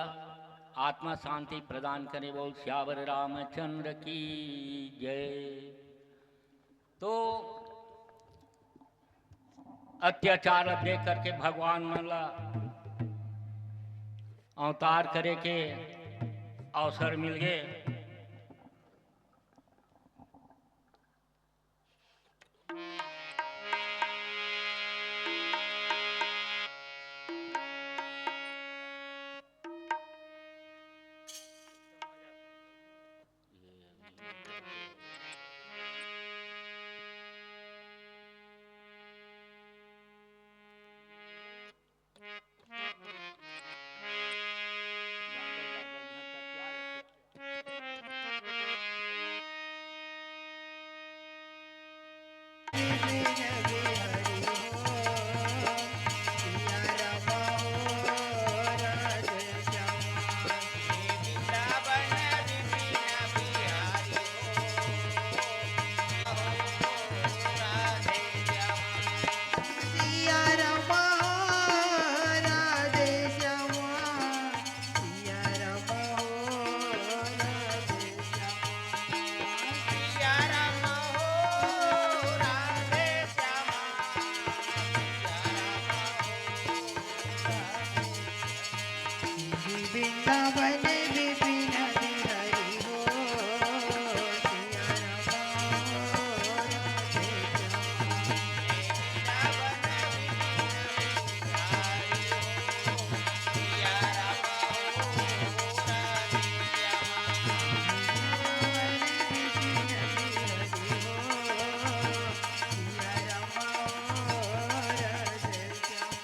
आत्मा शांति प्रदान करे। बोल सियावर रामचंद्र की जय। तो अत्याचार ला देख करके भगवान मन ला अवतार करे के अवसर मिल गे। वृंदावन विपिन बिहारी हो, सिया राम हो, राधे श्याम।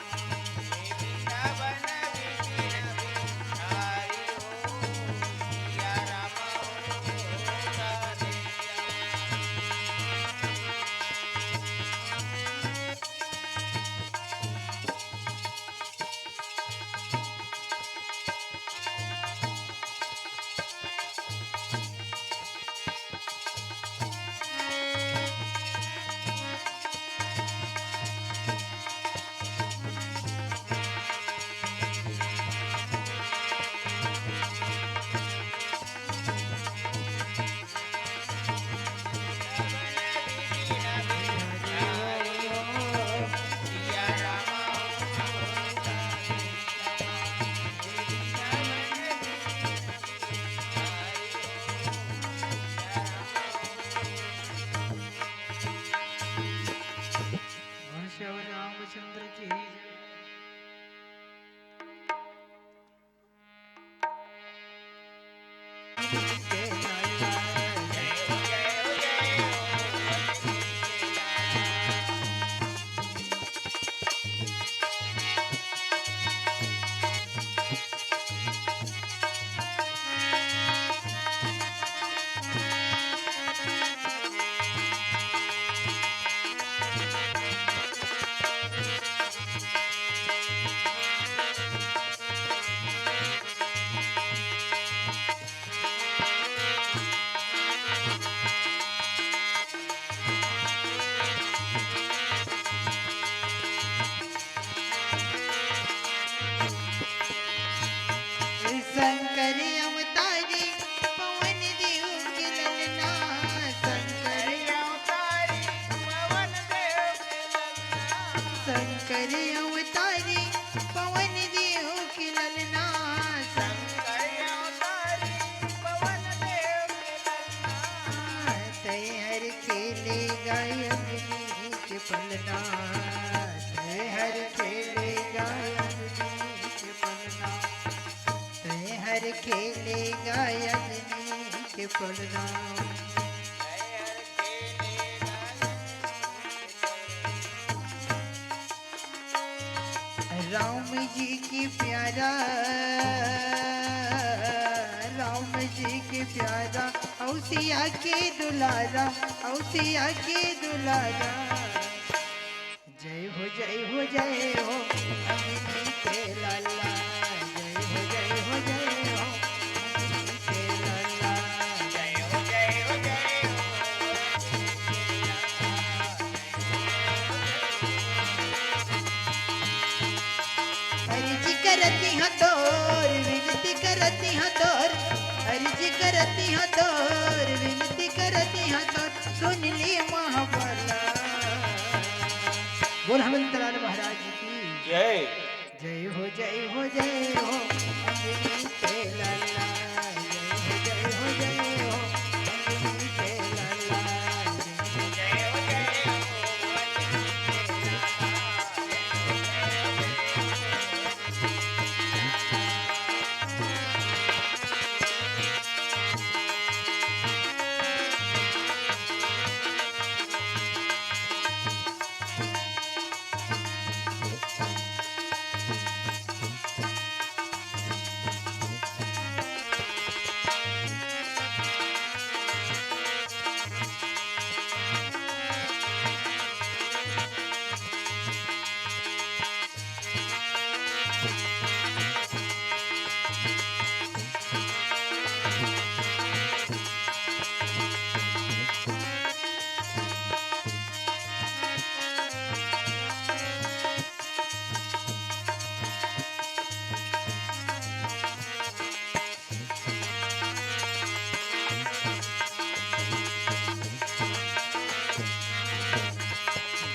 श्री रामचंद्र की जय। शंकर अवतारी पवन देव के ललना, शंकर अवतारी पवन देव के ललना, शंकर अवतारी पवन देव के ललना, शंकर अवतारी पवन देव के ललना। तैहर खेले गायन के पलना, तैहर खेले गायन के पलना, तैहर खेले गायन के पलना। राम जी के प्यारा, राम जी के प्यारा, औ सिया के दुलारा, औ सिया के दुलारा। जय हो, जय हो, जय हो, अंजनी के लाला। जय हो, जय हो, जय हो, अंजनी के लाला। जय हो, जय हो, जय हो, अंजनी के लाला। अर्जी करती हाँ तोर, विनती करती हाँ तोर, अर्जी करती हाँ तोर, विनती करती हाँ तोर, सुन ले महाबला। बोल हनुमंत लाल महाराज की जय। जय हो, जय हो, जय हो, अंजनी के लाला। जय हो, जय हो, जय हो, अंजनी के लाला। जय हो, जय हो, जय हो, अंजनी के लाला।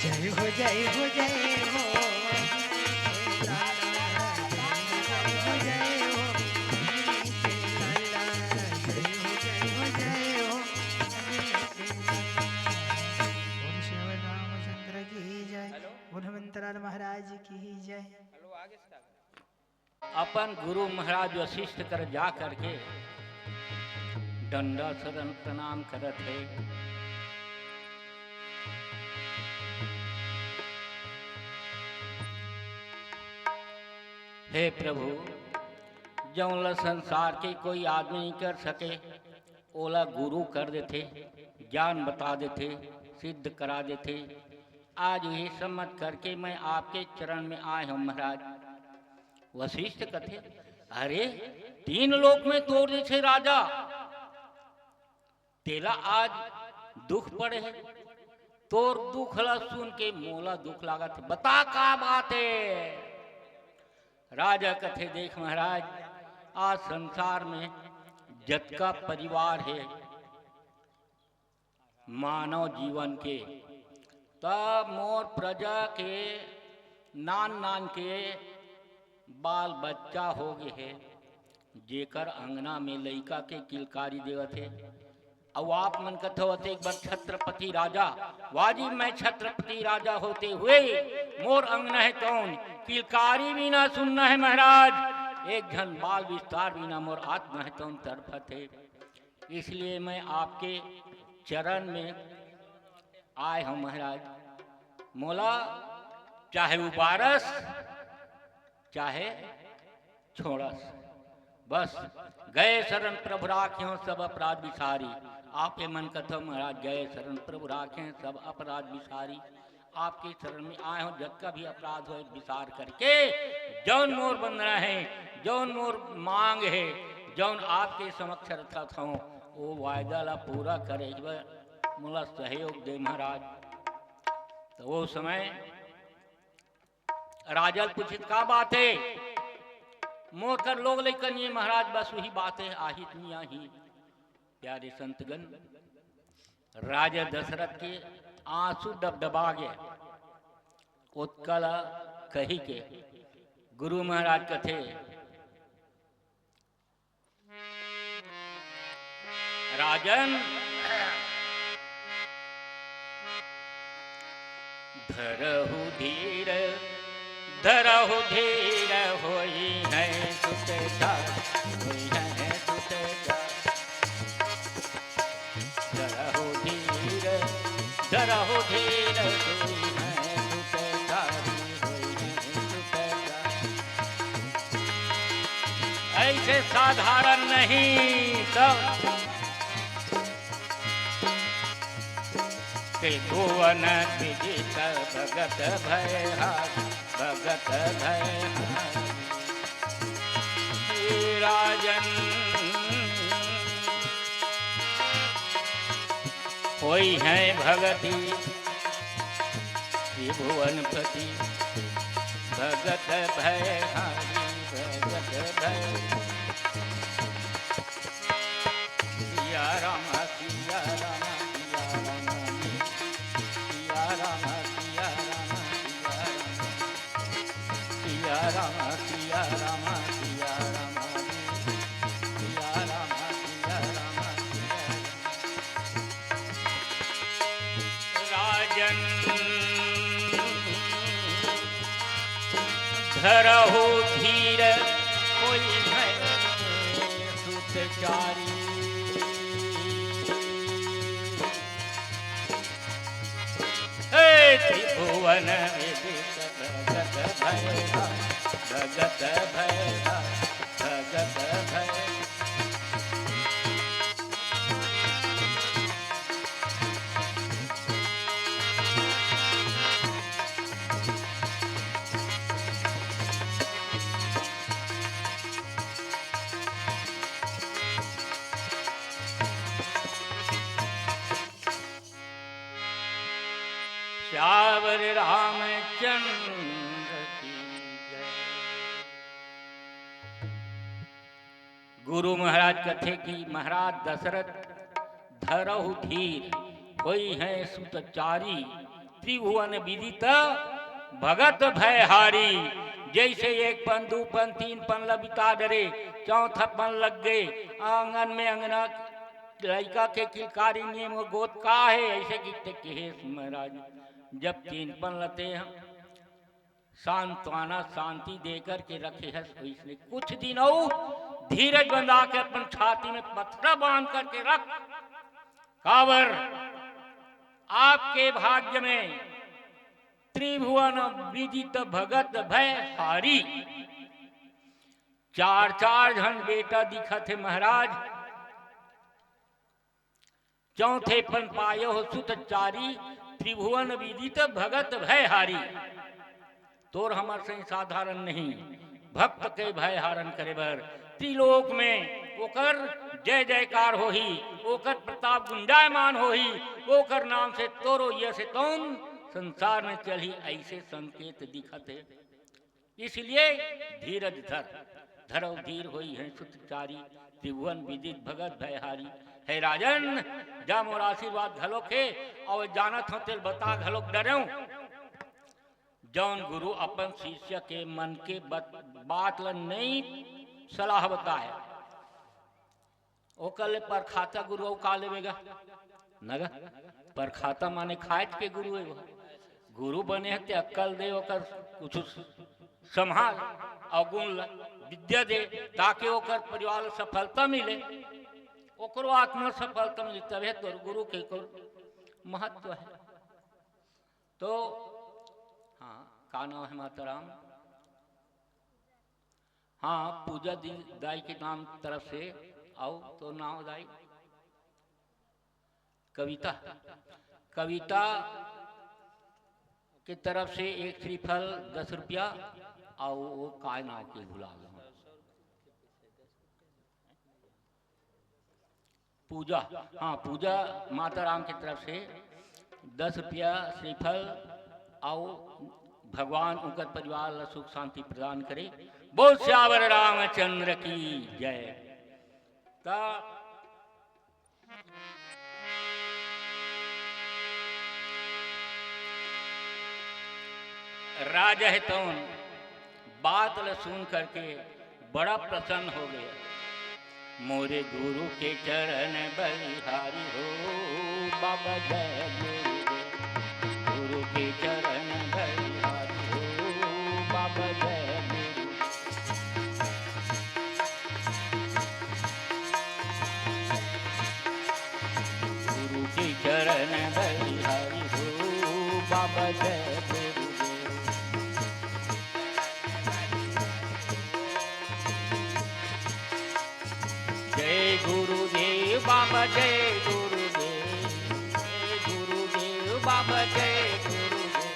जय हो, जय हो, जय हो। जय हो, जय हो। अपन गुरु महाराज वशिष्ठ कर जा करके दंडवत प्रणाम करत हे। हे प्रभु, जौन ला संसार के कोई आदमी नहीं कर सके, ओला गुरु कर देथे, ज्ञान बता देथे, सिद्ध करा देथे। आज ये सम्मत करके मैं आपके चरण में आए हौं महाराज। वशिष्ठ कथे, अरे, तीन लोक में तोर जैसे राजा, तेला आज दुख पड़े हे, तोर दुख ला सुन के मोला दुख लागत हे। बता का बात हे? राजा कथे, देख महाराज, आज संसार में जतका परिवार हे मानव जीवन के, तब मोर प्रजा के नान नान के बाल बच्चा हो गे हे, जेकर अंगना में लइका के किलकारी देवत हे। अउ आप मन कथो अतेक बड़ छत्रपति राजा, वाजिब मैं छत्रपति राजा होते हुए मोर अंगना हे तौन किलकारी भी ना सुनना हे महाराज, एक झन बाल बिस्तार भी ना मोर आत्मा हे तौन तड़फत हे। इसलिए मैं आपके चरण में आए हौं महाराज। मोला चाहे उबारस, चाहे छोड़स, बस गए शरण प्रभु राख्यों सब अपराध बिसारी। आप ये मन कथो महाराज, गए शरण प्रभु राख्यों सब अपराध बिसारी। आपके शरण में आए हौं, जतका भी अपराध होय बिसार करके, जौन मोर बंदना हे, जौन मोर मांग हे, जौन आपके समक्ष रखत हौं, वो वायदा ला पूरा करे बर मोला सहयोग दे महाराज। तो वो समय राजा ल पूछिस, का बात हे? मोर कर लोग लइका नइ हे महाराज, बस वही बात हे, आही त नइ आही। प्यारे संतगण, राजा दशरथ के आंसू डबडबा गे, ओतका ला कही के गुरु महाराज कथे, राजन, धरहु धीर, धरहु धीर, होई है सुत जाय, होई है सुत जाय। धरहु धीर, धरहु धीर, होई है सुत जाय, होई है सुत जाय। ऐसे साधारण नहीं, सब त्रिभुवन विदित भगत भय हारी, भगत भय हारी। हे राजन, होई है भगति त्रिभुवनपति, भगत भय हारी, भगत भय। सिया राम, सिया राम, सिया राम, सिया राम, सिया राम, सिया राम। सिया राम, सिया राम, सिया राम, सिया राम, सिया राम, सिया राम। राजन धरहु धीर, होई है सुत चारी। हे त्रिभुवन विदित भगत भय हारी, भगत भय हारी, भगत भय। सियावर रामचंद्र की जय। गुरु महाराज कथे कि महाराज दशरथ धरहु धीर, होई है सुत चारी, त्रिभुवन विदित भगत भय हारी। जैसे एक पन, दू पन, तीन पन ल बिता डरे, चौथा पन लग गे, आंगन में अंगना लइका के किलकारी नियम गोत का हे, ऐसे गिरते कहे महाराज, जब तीन पन लते हैं, सांत्वना, शांति दे करके रखे हस, वइसने कुछ दिन अउ धीरज बंधा के अपन छाती में पथरा बांध करके रख। काबर आपके भाग्य में त्रिभुवन विदित भगत भय हारी। चार चार झन बेटा दिखत हे महाराज। चौथे पन पायो हो सुत चारी, त्रिभुवन विदित भगत भय हारी। तोर हमर सही साधारण नहीं, भक्त के भय हारण करे बर त्रिलोक में ओकर जय जयकार होही, ओकर प्रताप गुंजायमान होही, ओकर नाम से तोरो यश तौन संसार में चलही, ऐसे संकेत दिखत हे। इसलिए धीरज धर, धरव धीर होई हैं सुत चारी, त्रिभुवन विदित भगत भयहारी। हे राजन, जा मोर आशीर्वाद घलोक हे, अउ जानत हो तेल बता घलोक डरेव। जौन गुरु अपन शिष्य के मन के बत-, बात ल नई सलाह बताए, ओकर ले परखाता गुरु अउ का लेबे गा? न गा? परखाता माने खाएच के गुरु हे वो। गुरु बने हे ते अक्कल दे, ओकर कुछ संभाल, अवगुण ल विद्या दे, ताकि ओकर परिवार ल सफलता मिले, ओकरो आत्मा सफलता मिले, तभे तोर गुरु के को महत्व हे। तो हाँ, का नाम हे माता राम? हाँ, पूजा दी, दाई के नाम तरफ से। अउ तो नाम दाई कविता, कविता के तरफ से एक श्रीफल दस रुपया, अउ वो काय नाम के भुला गया। पूजा, हाँ, पूजा माता राम के तरफ से दस रुपया श्रीफल अउ भगवान उनकर परिवार ला सुख शांति प्रदान करे। बोल सियावर रामचंद्र की जय। त राजा हे तौन बात ल सुन करके बड़ा प्रसन्न हो गया। मोरे गुरु के चरण बलिहारी हो, बाबा जय गुरुदेव। गुरु के चरण बलिहारी हो, बाबा जय गुरुदेव। गुरु के चरण बलिहारी हो, बाबा जय गुरुदेव। जय गुरुदेव बाबा, जय गुरुदेव, जय गुरुदेव बाबा, जय गुरुदेव।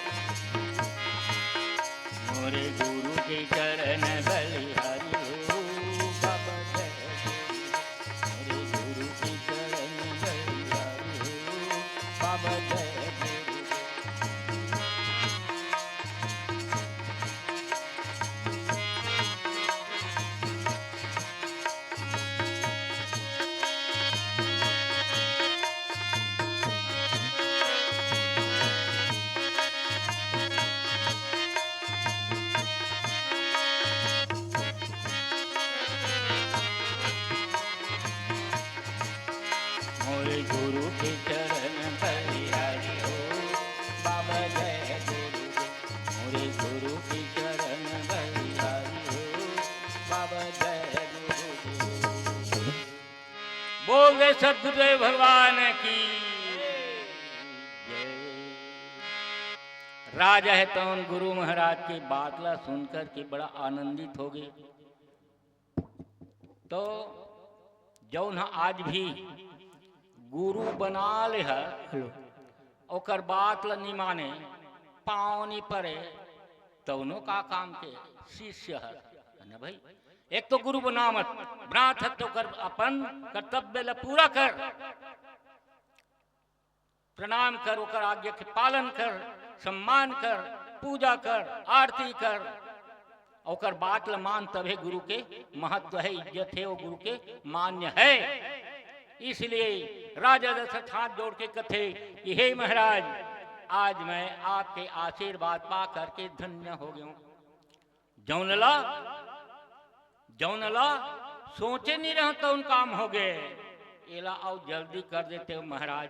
मोरे गुरु के चरण बलिहारी हो, बाबा जय गुरुदेव। मोरे गुरु के चरण बलिहारी हो, बाबा जय गुरुदेव। मोरे गुरु के चरण बलिहारी हो, बाबा जय गुरुदेव। मोरे गुरु के चरण बलिहारी हो, बाबा जय गुरुदेव। बोल दे सद्गुरुदेव भगवान की जय। राजा हे तौन गुरु महाराज के बात ला सुन करके बड़ा आनंदित हो गए। तो जौन ह आज भी गुरु बना ले ह, हेलो। ओकर बात ल नि माने, पाँव नि परे, तौनो का काम के शिष्य ह, है ना भाई? एक तो गुरु बना मत, बनात ह त ओकर अपन कर्तव्य ल पूरा कर। प्रणाम कर, ओकर आज्ञा के पालन कर, सम्मान कर, पूजा कर, आरती कर, ओकर बात ल मान, तभे गुरु के महत्व हे, इज्जत हे, वो गुरु के मान्य हे। इसलिए राजा दशरथ हाथ जोड़ के कथे कि हे महाराज, आज मैं आपके आशीर्वाद पा करके धन्य हो गया हूँ। जौन ला, जौन ला सोचे नि रहंव तौन काम हो गे। एला अउ जल्दी कर देते हो महाराज।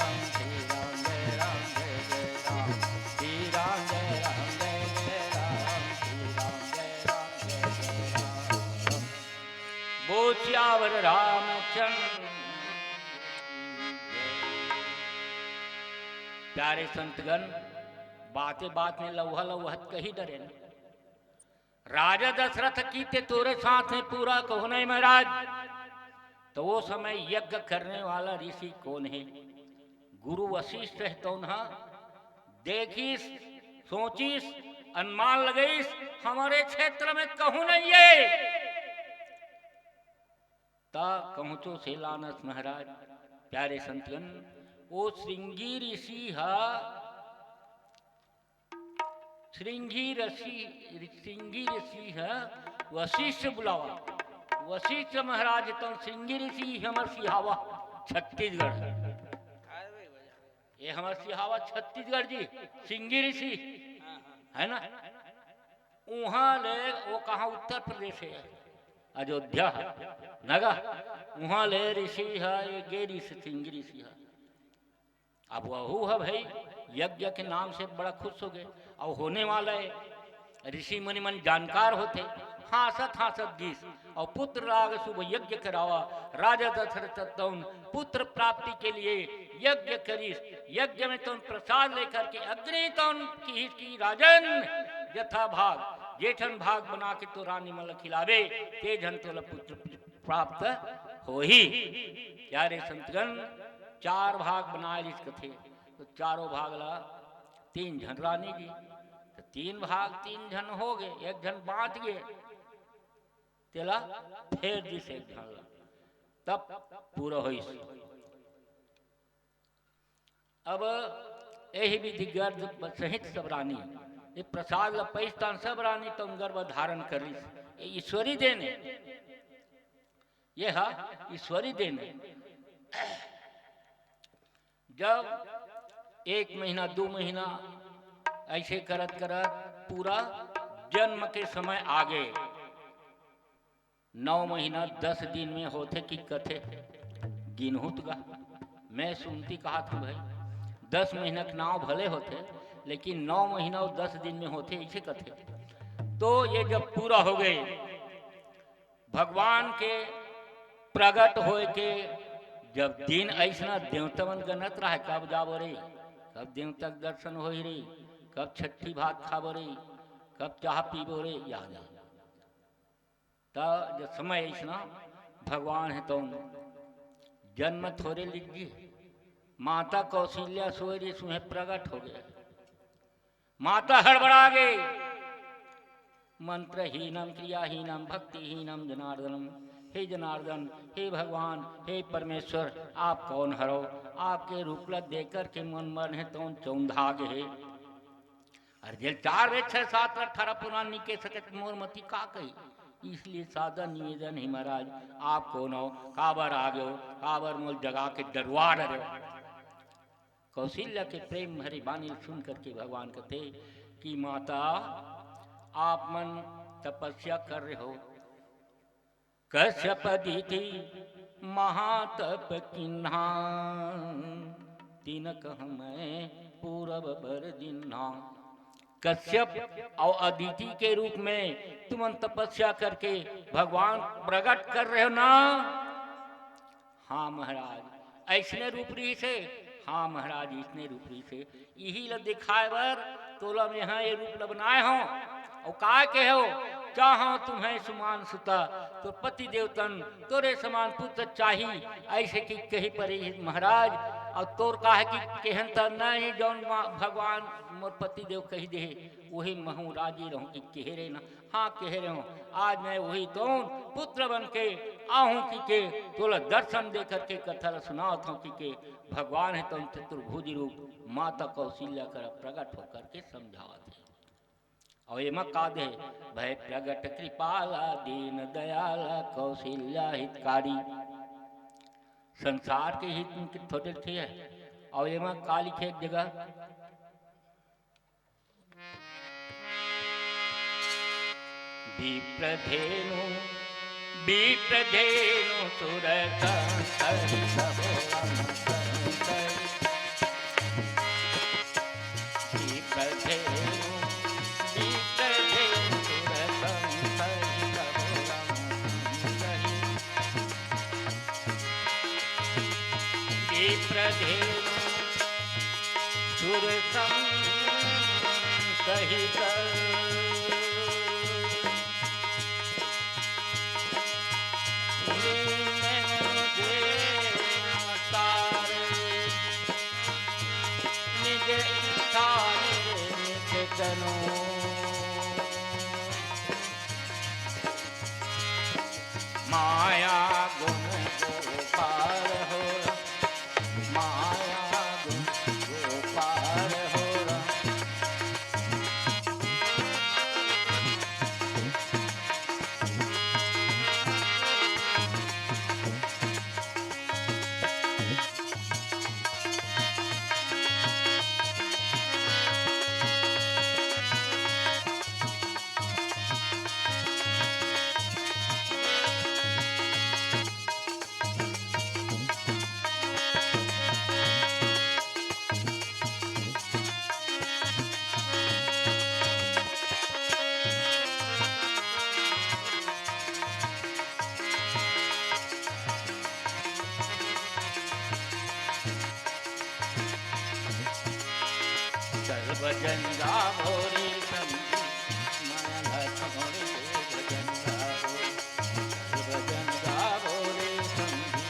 बोल सियावर रामचंद्र। प्यारे संतगण, बाते बात में लौहा लौहत कही डरे न। राजा दशरथ कीथे तोरे साथ में पूरा कहूं नहीं महाराज। तो वो समय यज्ञ करने वाला ऋषि कौन है? गुरु वशिष्ठ है। तो उन्हा देखिस, सोचिस, अनुमान लगइस, हमरे क्षेत्र में कहूं नहीं है। त कहूं तो से लानस महाराज। प्यारे संतगण, वो श्रृंगी ऋषि हा श्रृंगी ऋषि, श्रृंगी ऋषि ह वशिष्ठ बुलावा। वशिष्ठ महाराज तो श्रृंगी ऋषि हमर सिहावा छत्तीसगढ़। ये हमर सिहावा छत्तीसगढ़ जी, श्रृंगी ऋषि, है ना? उहाँ ले, वो कहाँ, उत्तर प्रदेश है, अयोध्या है, नगा, उहाँ ले ऋषि है, ये गे ऋषि, श्रृंगी ऋषि है। अब वहू ह भाई यज्ञ के नाम से बड़ा खुश हो गए। और होने वाला है, ऋषि मुनि मन जानकार होते, हाँसत हाँसत गीस, और पुत्र लाग शुभ यज्ञ करावा। राजा दशरथ तौन पुत्र प्राप्ति के लिए यज्ञ करिस। यज्ञ में तौन प्रसाद लेकर के अग्नि तौन की, की राजन, यथा भाग, जेठन भाग बना के तो रानी मन ल खिलावे, ते झन तोला पुत्र प्राप्त होही। क्या रे संतगण, चार भाग बनाए लिस कथे, तो चारों भाग ला तीन झन रानी जी, तो तीन भाग तीन झन हो गए, एक झन बाँच गए, तेला फेर दिस एक झन ला, तब पूरा होइस। अब यही विधि गर्भ सहित सब रानी, ये प्रसाद ल पइस तान सब रानी तौन गर्भ धारण करिस। ये ईश्वरी देन है, ये हा ईश्वरी देन है। जब एक महीना, दो महीना ऐसे करत करत पूरा जन्म के समय आ गए, नौ महीना दस दिन में होथे कि कथे, गिनहूँ त गा, मैं सुनती कहा था भाई, दस महीना के नाव भले होथे, लेकिन नौ महीना और दस दिन में होथे, ऐसे कथे। तो ये जब पूरा हो गए, भगवान के प्रगट होए के जब दिन ऐसना देवता मन गनत रहे, कब जाबो रे, कब देवता के दर्शन होही रे, कब छठी भात खाबो रे, कब चाह पीबो रे, याद है। त जब समय ऐसना भगवान है तो जन्म थोरे लिख दी। माता कौशल्या सोय रही, सुहे प्रगट हो गए। माता हड़बड़ा गई, मंत्रहीनम क्रियाहीनम भक्तिहीनम जनार्दनम। हे जनार्दन, हे भगवान, हे परमेश्वर, आप कौन हरो? आपके रूप ला देख करके मन मन है तौन चौंधा गे हे। अरे जेल चार वेद छह सात अठारह पुराण निके सकत मोर मती का कही। इसलिए सादर निवेदन हे महाराज, आप कौन हो, काबर आ गए हो, काबर मोल जगा के डरवा रहे हो। कौशल्या के प्रेम भरी बानी सुन करके भगवान कहते कि माता, आप मन तपस्या कर रहे हो, कश्यप अदिति महातप किन्हा, तिनक हमै पूरब बर दिन्हा। कश्यप और अदिति के रूप में तुमन तपस्या करके भगवान प्रकट कर रहे हो ना? हाँ महाराज, ऐसने रूप रहिसे। हाँ महाराज, इसने रूप रहिसे। इही ल दिखाए बर तोला मेहा ये रूप ल बनाए हो। और का कहे हो, चाहो तुम्हें सुमान सुता, तो पति देव तन तोरे समान पुत्र चाही। ऐसे कि कही परी महाराज। और तोर का है कि केहन त नहीं, जौन मा-, भगवान मोर पति देव कही दे, वही महू राजी रहूं कि कहे रे ना। हाँ कहे रहे हो, आज मैं वही तौन पुत्र बन के आहूं कि के तोला दर्शन दे करके कथा ला सुनावत हूं कि के भगवान है तौन चतुर्भुज रूप माता कौशल्या कर प्रकट होकर के समझावत है। और एमा का दे, भय प्रगट कृपाला दीन दयाला कौशल्या हितकारी। संसार के हित में थोड़े थे है। और एमा का लिखे एक जगह, विप्रधेनु, विप्रधेनु सुरसंसहित हो विप्रधेनु, विप्रधेनु सुरसंसहित हो विप्रधेनु सुरसंसहित। निज इच्छा निज निज तनु। माया गुण को पार हो, माया गुण को पार हो। भजन गावो रे संगी, माला छोड़ के भजन गावो। भजन गावो रे संगी,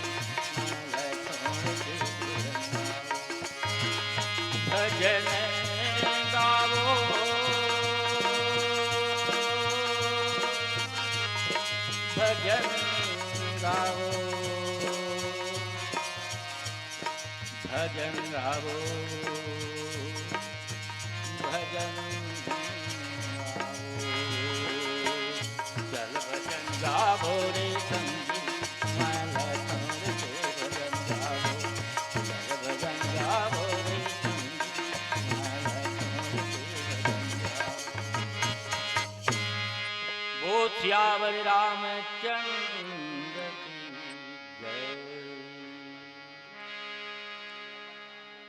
माला छोड़ के भजन गावो। भजन गावो, भजन गावो। भजन गावो, भजन गावो। चल भजन गावो रे संगी, माला छोड़ के भजन गावो। चल भजन गावो रे संगी, माला छोड़ के भजन गावो। बोल सियावर रामचंद्र की जय।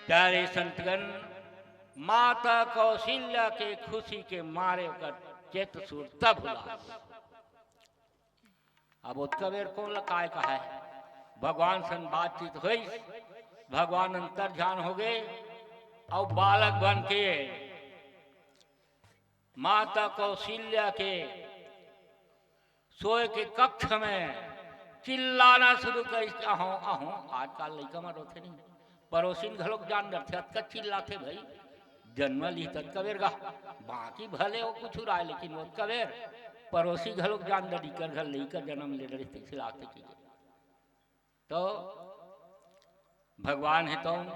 प्यारे संतगण, माता कौशल्या के खुशी के मारे ओकर चेत सुरता भुला। अब ओतका बेर कोन ल काय कहाय? भगवान सन बातचीत होइस, भगवान अंतर ध्यान हो गए, अउ बालक बन के माता कौशल्या के सोए के कक्ष में चिल्लाना शुरू करिस, "अहो, अहो।" आजकल लइका मन रोथे नहीं, पड़ोसिन घलोक जान डरथे, अतका चिल्लाथे भाई, जनम लिही ततका बेर गा, बाकी भले वो कुछ राय, लेकिन वो कबेर पड़ोसी घलोक जान डर, इकर घर लइका जनम ले डरिस, तइसे लागथे कि तो भगवान हे तो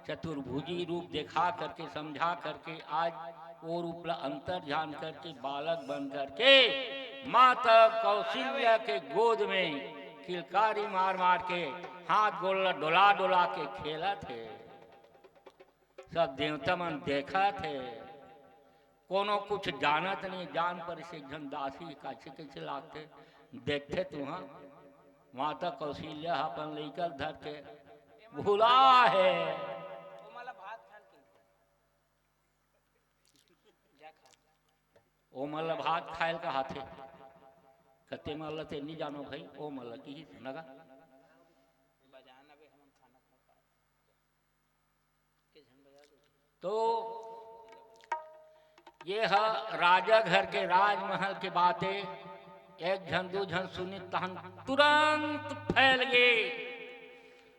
चतुर्भुजी रूप देखा करके, समझा करके, आज वो रूप ला अंतर ध्यान करके, बालक बन करके माता कौशल्या के गोद में किलकारी मार मार के, हाथ गोड़ ला डोला डोला के खेलत हे। सब देवता मन देखत हे। कोनो कुछ जानत नहीं, जान परिस एक झन दासी कइसे कइसे लागथे, देखथे तुहा। माता कौशल्या ह अपन लइका ल धर के भुला हे। ओमन ला भात खाए ल कहाथे। कते मन ला ते नहीं जानो भाई, ओमन ला किहिस नगा। तो ये ह राजा घर के राजमहल के बात हे। एक झन दू झन सुनिस तहन तुरंत फैल गे।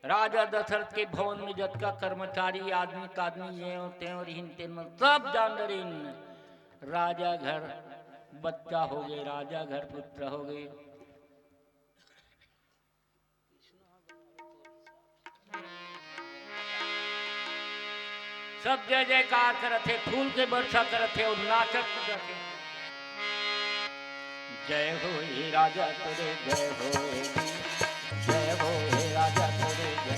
राजा दशरथ के भवन में जतका कर्मचारी, आदमी तादमी, ये तें रिहिन, तेन मन सब जान डरिन। राजा घर बच्चा हो गए, राजा घर पुत्र हो गए। सब जय जयकार करत हे, फूल के वर्षा करत हे अउ नाचत कूदत हे। जय हो हे राजा तोरे, जय हो हे, जय हो हे राजा तोरे, जय।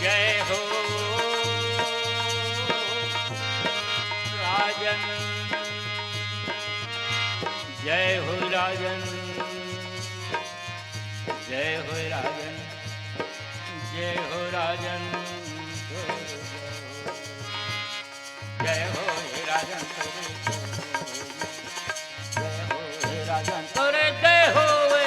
जय हो राजन, जय हो राजन, जय हो राजन, जय हो राजन, जय हो। जय हो हे राजन तोरे, जय हो हे राजन तोरे, जय हो ए।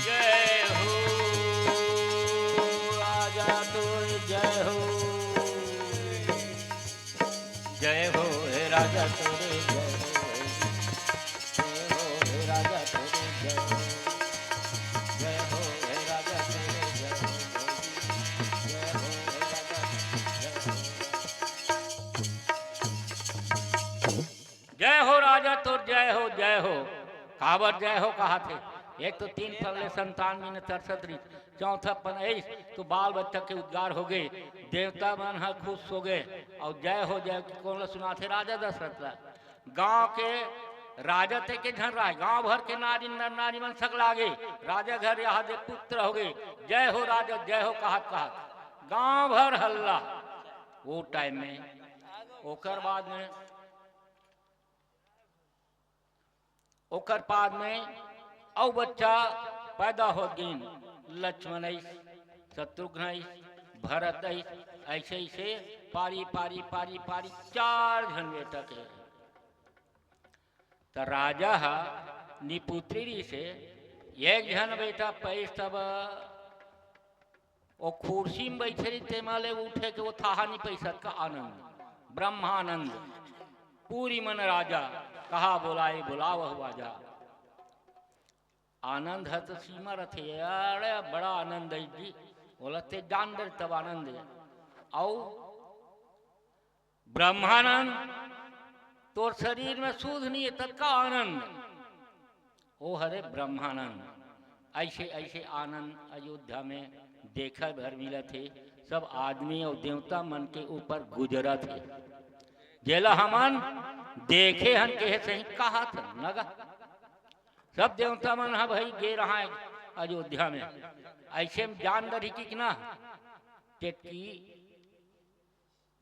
जय हो राजा तोरे जय हो। जय हो हे राजा तोरे जय हो। जय हो हे राजा तोरे जय हो। जय हो हे राजा तोरे जय हो। जय हो हे राजा तोरे जय हो। जय हो राजा तोर जय हो, जय हो। काबर जय हो कहाथे? एक तो तीन पल्ले संतान बिना तरसत रहिस, चौथा पन आइस तो बाल बच्चा के उद्धार हो गए, देवता मन ह खुश हो गए। अउ जय हो जय हो कोन ला सुनाथे? राजा दशरथ ला। गांव के राजा ते के झन राय, गांव भर के नारी नर नारी मन सकला गे। राजा घर यहा दे पुत्र हो गए, जय हो राजा जय हो कहत कहत गांव भर हल्ला। वो टाइम में ओकर बाद में ओकर बाद में अउ बच्चा पैदा हो गिन, लक्ष्मण अइस, शत्रुघ्न अइस, भरत अइस, अइसे अइसे पारी पारी पारी पारी चार झन बेटा के। त राजा ह निपुत्री रिहिसे, एक झन बेटा पइस तब ओ कुर्सी में बइठे रहिस, तेमा ले उठे के ओ थाहा नइ पइस, अतका आनंद, ब्रह्मानंद। पुरी मन राजा, कहा बोलाए बुलावहु बाजा। आनंद ह त सीमा रथे, अरे बड़ा आनंद हे जी, ओला ते जान डर तब आनंद हे। अउ ब्रह्मानंद, तोर शरीर में सुध नइ हे, ततका आनंद। ओ हरे ब्रह्मानंद। अइसे, अइसे आनंद अयोध्या में देखे बर मिलत हे। सब आदमी अउ देवता मन के ऊपर गुजरत हे, जेला हमन देखे हन, कहे सही कहत हन, न गा? सब देवता मन ह भाई गे रहा हे अयोध्या में। अइसे में जान डरही कि ना, टेटकी,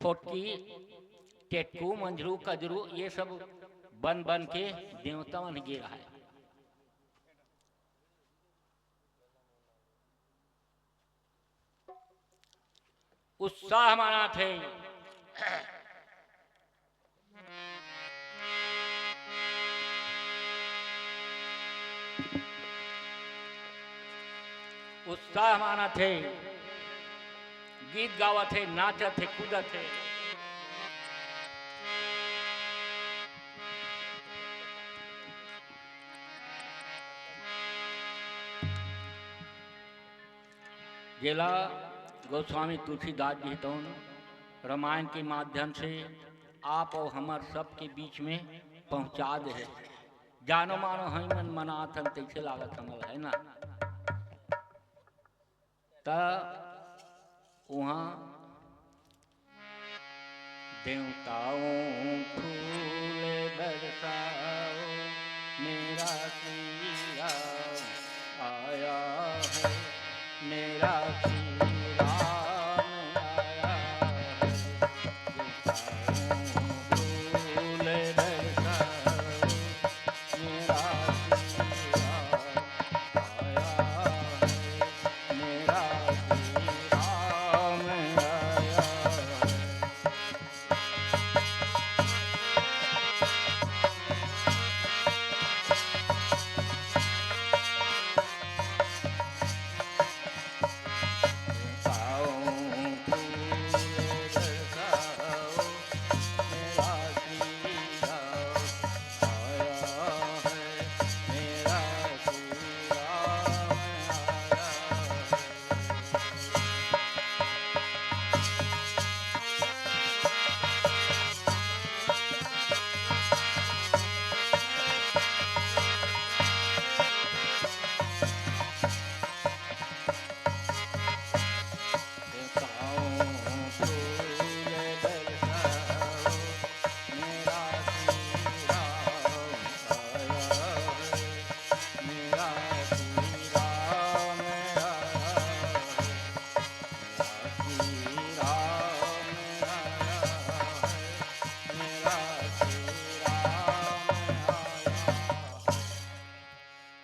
फोटकी, टेटकू, मंझरू, कजरू, ये सब बन बन के देवता मन गे रहा हे। उत्साह मानत हे। उत्साह मानत हे, गीत गावत हे, नाचत हे, कूदत हे। जेला गोस्वामी तुलसीदास जी तौन रामायण के माध्यम से आप अउ हमर सबके बीच में पहुंचा दे हे। जानो मानो हई मन मनात हन, तइसे लागत हमला, है ना? त उहाँ देवताओं फूल बरसाओ, मेरा श्री राम आया है, मेरा श्री राम आया है। देवताओं फूल बरसाओ, मेरा श्री राम आया है, मेरा श्री राम आया है।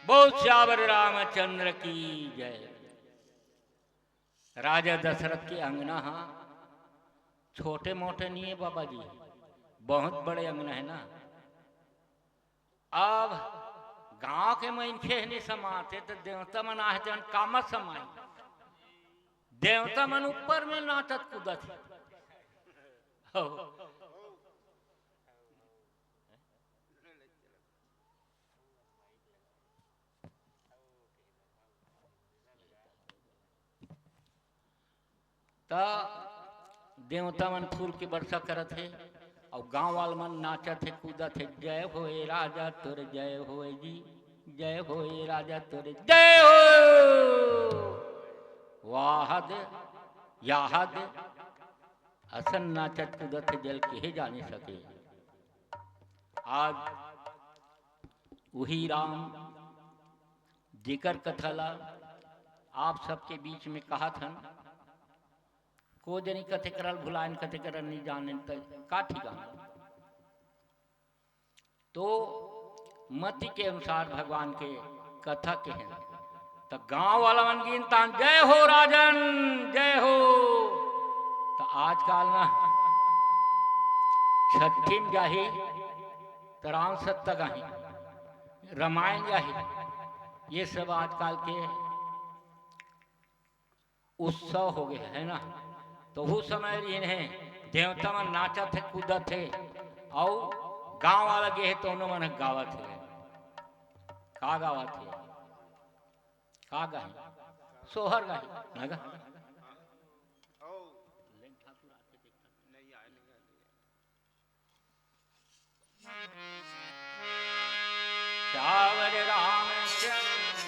बोल सियावर रामचंद्र की जय। राजा दशरथ के अंगना हा छोटे मोटे नइ हे बाबा जी, बहुत बड़े अंगना हे ना। अब गांव के मनखे नइ समाते त देवता मन आहे तेन कामा समाई। देवता मन ऊपर में नाचत कूदत हे। हो। त देवता मन फूल के वर्षा करत हे अउ गांव वाला मन नाचत हे, कूदत हे, "जय होए राजा तोर, जय होए जी, जय होए राजा तोर, जय हो।" वाहद याहद असन नाचत कूदत हे, जेला केहे जा नइ सके। आज उही राम जेकर कथा ला आप सबके बीच में कहत हन, को जनी कथे करल भुलायन, कथे करल नइ जानन, त का ठिकाना। तो मति के अनुसार भगवान के कथा केहेन। त गांव वाला मन गिनतान, "जय हो राजन, जय हो।" त आजकल ना छट्ठी में जाही, त राम सत्ता गाही, रामायण गाही, ये सब आजकल के उत्सव हो गए, है ना? तो उस समय इन्हें देवता मन नाचत हे, कूदत हे, अउ गांव वाला गे हे, तो उन्हों मन गावत हे। का गावत हे? का गाही? सोहर गाही, ना गा? सावर रामचंद्र।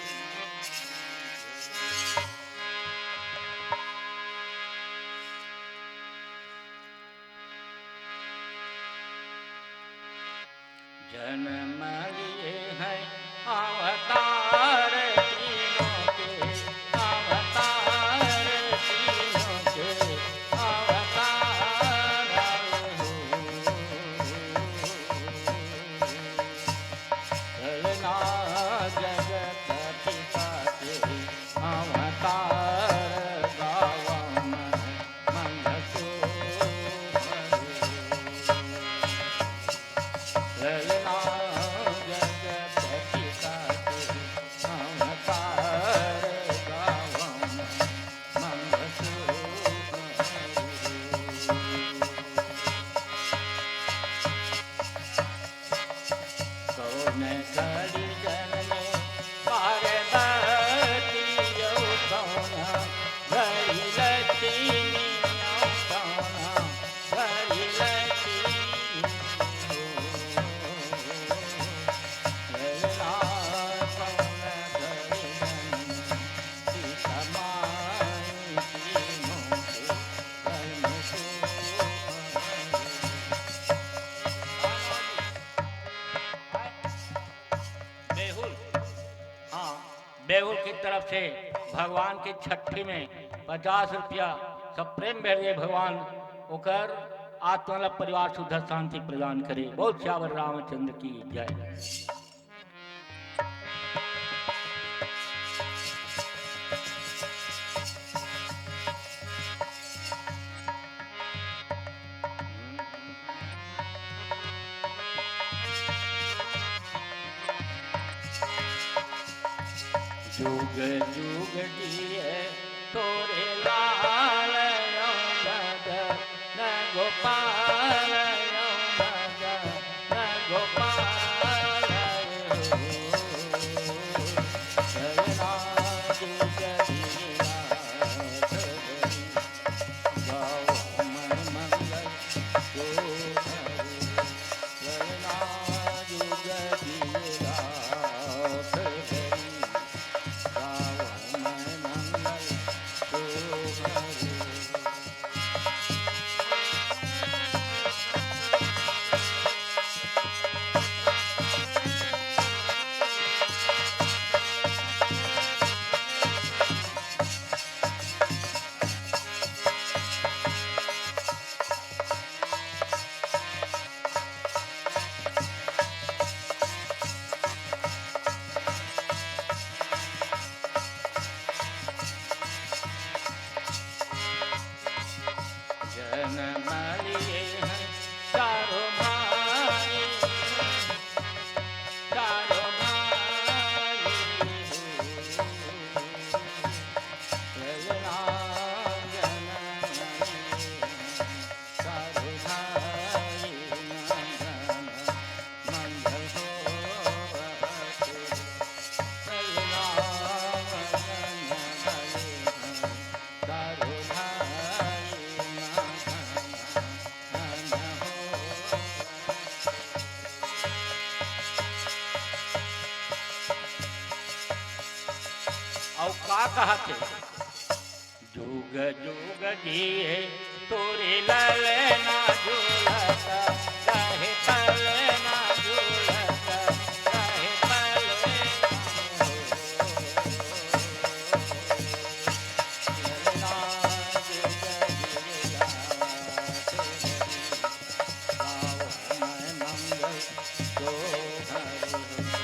जन्म लिए हैं अवतार तीनों के, अवतार तीनों के, अवतार हो। चलना जगत पिता के अवतार गावम मंद शोभन। ललना जगत पिता के अवतार गावम मंद शोभन। कौन घड़ी जन्मे पार्वती अउ कौन घड़ी लक्ष्मी अउ कौन घड़ी लक्ष्मी हो। ललना कौन घड़ी जन्मे सीता माई तीनों के बेहुल, हाँ, बेहुल की तरफ से भगवान के छट्ठी में पचास रुपया सब प्रेम भेजे भगवान, ओकर आत्मा ला परिवार सुख शांति प्रदान करे। बोल सियावर रामचंद्र की जय। जुग जुग जिए तोरे लाल अउ मदन गोपाल अउ मदन गोपाल हो। चलना जुग जिया गावम मंगल शोभन। ललना जुग जिया गावम मंगल शोभन। जनम लिए हैं चारों भाई, चारों भाई हो। ललना जनम लिए हैं चारों भाई, नंदन मंगल होवत। ललना जनम लिए हैं चारों भाई, नंदन अउ का कहत हे? जुग जुग जिए तोरे ललना झूलत रहे, पलना झूलत रहे, पलना हो। ललना जुग जिया तोरे गावम मंगल शोभन।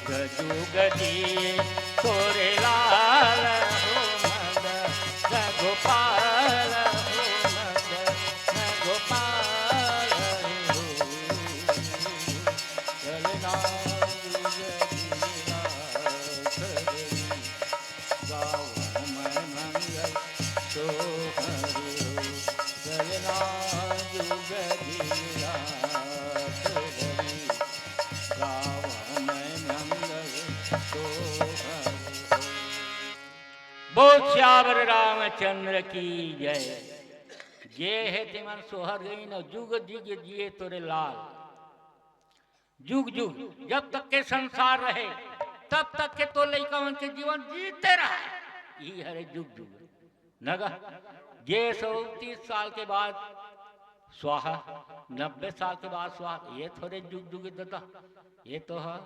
जुग जिए तोरे लाल हो मदन गोपाल हो मदन गोपाल हो। ललना जुग जिए लाल हो। गावँ मैं मंगल सोहर हो, ललना जुग जिए लाख बरी। गावँ मैं मंगल सोहर हो। बोल सियावर रामचंद्र की जय। जे हे तिमन सोहर गई न जुग जुग जिए तोरे लाल। जुग जुग, जब तक के संसार रहे, तब तक के तो लइका मन के जीवन जीते रहे। ई हरे जुग जुग। नगा, जे सौ तीस साल के बाद स्वाहा, नब्बे साल के बाद स्वाहा, ये थोरे जुग जुग दता, ये तो ह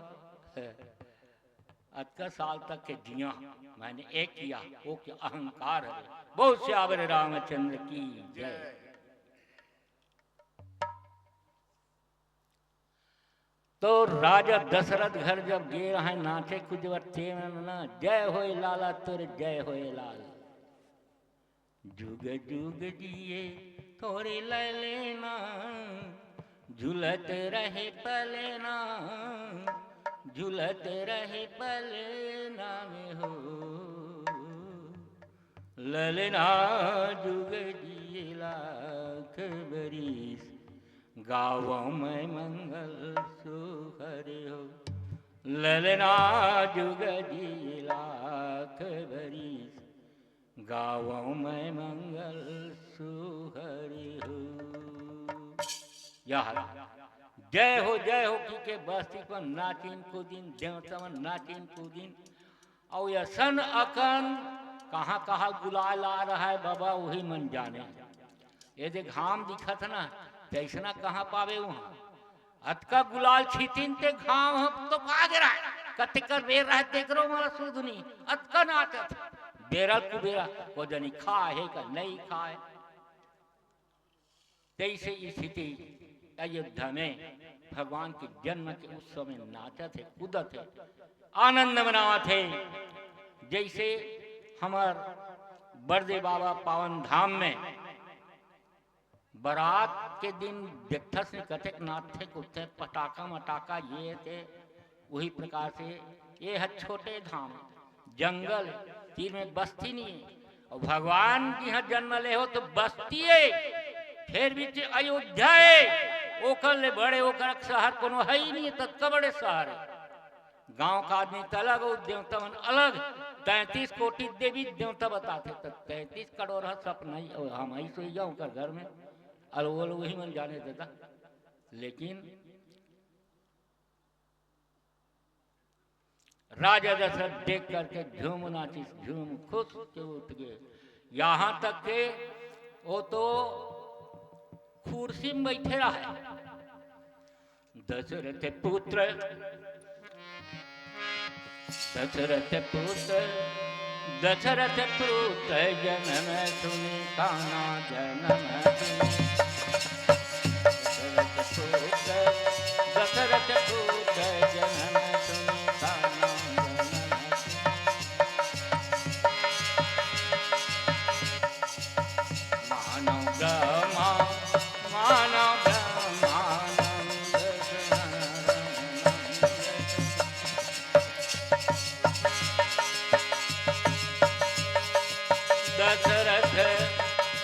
अतका साल तक के जिया, मैंने एक किया, वो क्या अहंकार है। बोल सियावर रामचंद्र की जय। तो राजा दशरथ घर जब गे रहय नाचे कूदे बर, तेमन ना, "जय होय लाला तोर, जय होय लाल।" जुग जुग जिए तोरे ललना, झुलत रहे पलना, झुलत रहे पलना में हो। ललना जुग जिए लाख बरिस, गावँ मैं मंगल सोहर हो। ललना जुग जिए लाख बरिस, गावँ मैं मंगल सोहर हो। यह जय हो, जय हो कहिके बस्ती पर नाचिन कूदिन, देवता मन नाचिन कूदिन। अउ असन अकन कहाँ कहाँ गुलाल आ रहय बाबा, वही मन जाने। ये दे घाम दिखत ना, तइसना कहाँ पाबे उहाँ। अतका गुलाल छितिन ते घाम ह तो पा गे रहय। कतेक कर बेर रहय तेकरो मोला सुध नहीं। अतका नाचत। बेरा कुबेरा, वो जनी खाय हे का नहीं खाय। तइसे स्थिति अयोध्या में भगवान के जन्म के उत्सव में नाचत हे, कूदत हे, आनंद मनावत हे। जइसे हमर बड़दे बाबा पावन धाम में बरात के दिन देखथस ने कतेक नाचथे कूदथे, पटाखा मटाखा ये ते, वही प्रकार से ये ह छोटे धाम, जंगल, तीर में बस्ती नहीं है। अउ भगवान जिहाँ जन्म ले हो तो बस्ती है, फेर भी अयोध्या है, ओकर ले बड़े ओकर शहर कोनो है ही नहीं, ततका बड़े शहर है। गांव का आदमी त अलग अउ देवता मन अलग। तैंतीस कोटि देवी देवता बताथे, त तैंतीस करोड़ ह सपना ही, अउ हम ही सोई जाओ ओकर घर में, अउ वो लोग वही मन जाने देता। लेकिन राजा दशरथ देख करके झूम नाचिस, झूम खुश के उठ गए। यहाँ तक के वो तो कुर्सी में बैठे रहे। दशरथ पुत्र, दशरथ पुत्र, दशरथ पुत्र जन्म सुनि काना जन्म सुनि। दशरथ पुत्र, दशरथ पुत्र जन्म सुनि काना जन्म सुनि। मानव ब्रह्मा, मानव ब्रह्मानंद। दशरथ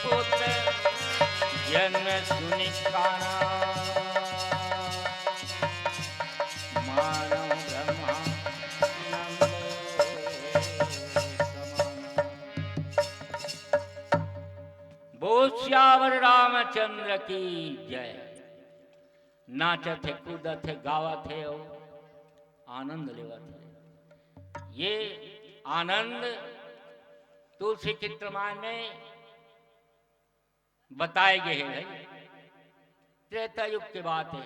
पुत्र जन्म सुनि काना, मानव ब्रह्मानंद समान। बोल सियावर रामचंद्र की जय। नाचत हे, कूदत हे, गावत हे अउ आनंद लेवत हे। ये आनंद तुलसी चित्र माय में बताए गे हे भाई। त्रेता युग के बात हे।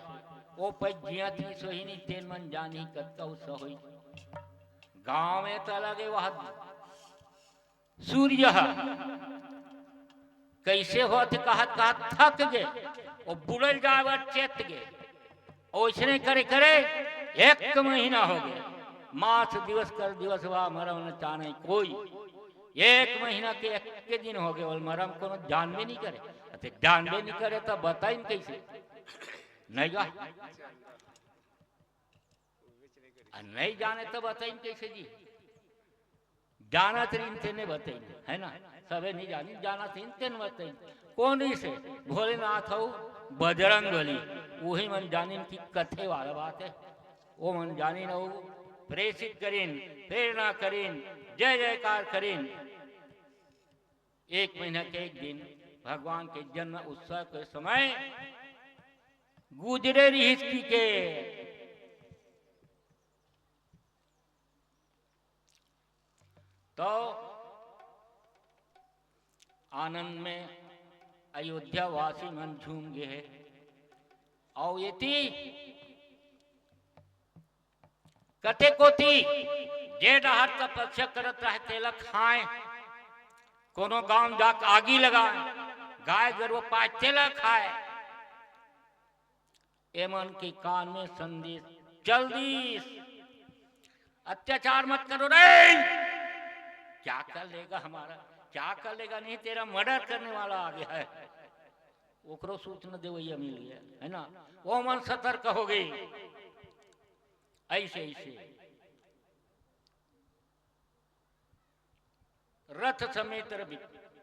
ओ पै जियत ही सोही नहीं, तेन मन जानी कतका उत्सव होई। गांव में त अलग हे, वह सूर्य ह कइसे होत कहत कहत थक गे, ओ बुड़ल जाए बर चेत गे। ओइसने करे करे एक महीना हो गे। मास दिवस कर दिवस हुआ, मरम न चाने कोई। एक महीना के एक के दिन हो गए, बोल मरम कोनो जानबे नहीं करे। अते जानबे नहीं करे तो बताइन कैसे? नहीं गा। आ, नहीं जाने तो बताइन कैसे जी? जानत रहिन तेने बताइन, है ना? सबे नहीं जानिन, जानत रहिन तेने बताइन। कौन से? भोलेनाथ हो, बजरंग बली। वही मन जानिन कि कथे वाला बात है। वो मन जानिन, वो प्रेषित करिन, प्रेरणा करिन, जय जयकार करिन। एक महीना के एक दिन भगवान के जन्म उत्सव के समय गुजरे रिहिस कि के, तो आनंद में अयोध्या वासी मन झूम गे हे। अउ एती कते कोती जे डहर तपस्या करत रहे तेला खाए, कोनो गांव जाके आगी लगाए, गाय गरुवा पाए तेला खाए। एमन के कान में संदेश चल दिस, अत्याचार मत करो रे, क्या कर लेगा हमारा, क्या कर लेगा, नहीं तेरा मर्डर करने वाला आ गया है। ओकरो सूचना देवैया मिल गया, है ना? वो मन सतर्क हो गए। ऐसे ऐसे रथ समेत रवि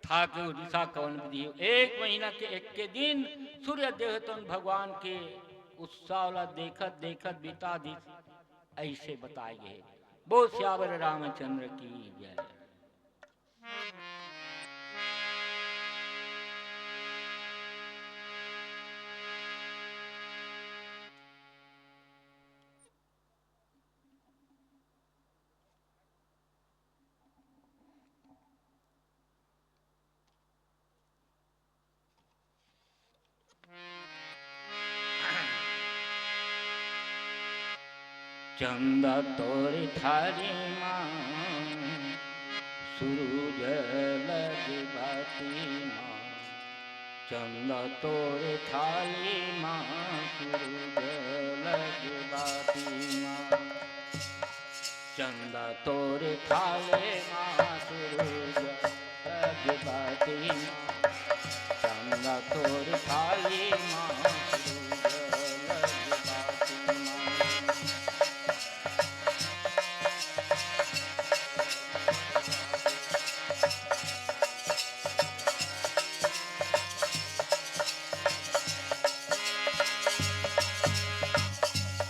थाके उड़ीसा कवन विधि हो। एक महीना के एक के दिन सूर्य देवतन भगवान के उत्साह ला देखत देखत बिता दिस, ऐसे बताए गए। बोल सियावर रामचंद्र की जय। चंदा तोर थारी माँ, सूरज लगे बाती माँ। चंदा तोर थाली माँ, सूरज लगे बाती माँ। चंदा तोर थाली माँ, सूरज लगे बाती माँ। चंदा तोर थाली माँ, सूरज लगे बाती माँ।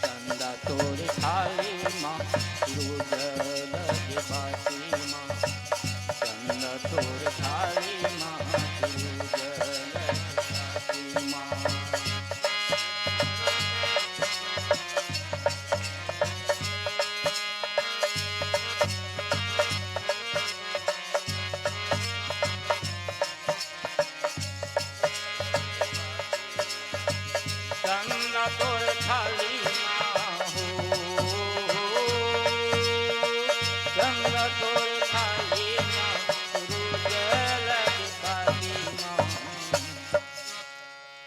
चंदा तोर थाली माँ, सूरज लगे बाती माँ। चंदा तोर थाली माँ, सूरज लगे बाती माँ। चंदा तोर थाली माँ हो, चंदा तोर थाली माँ, सूरज लगे बाती माँ।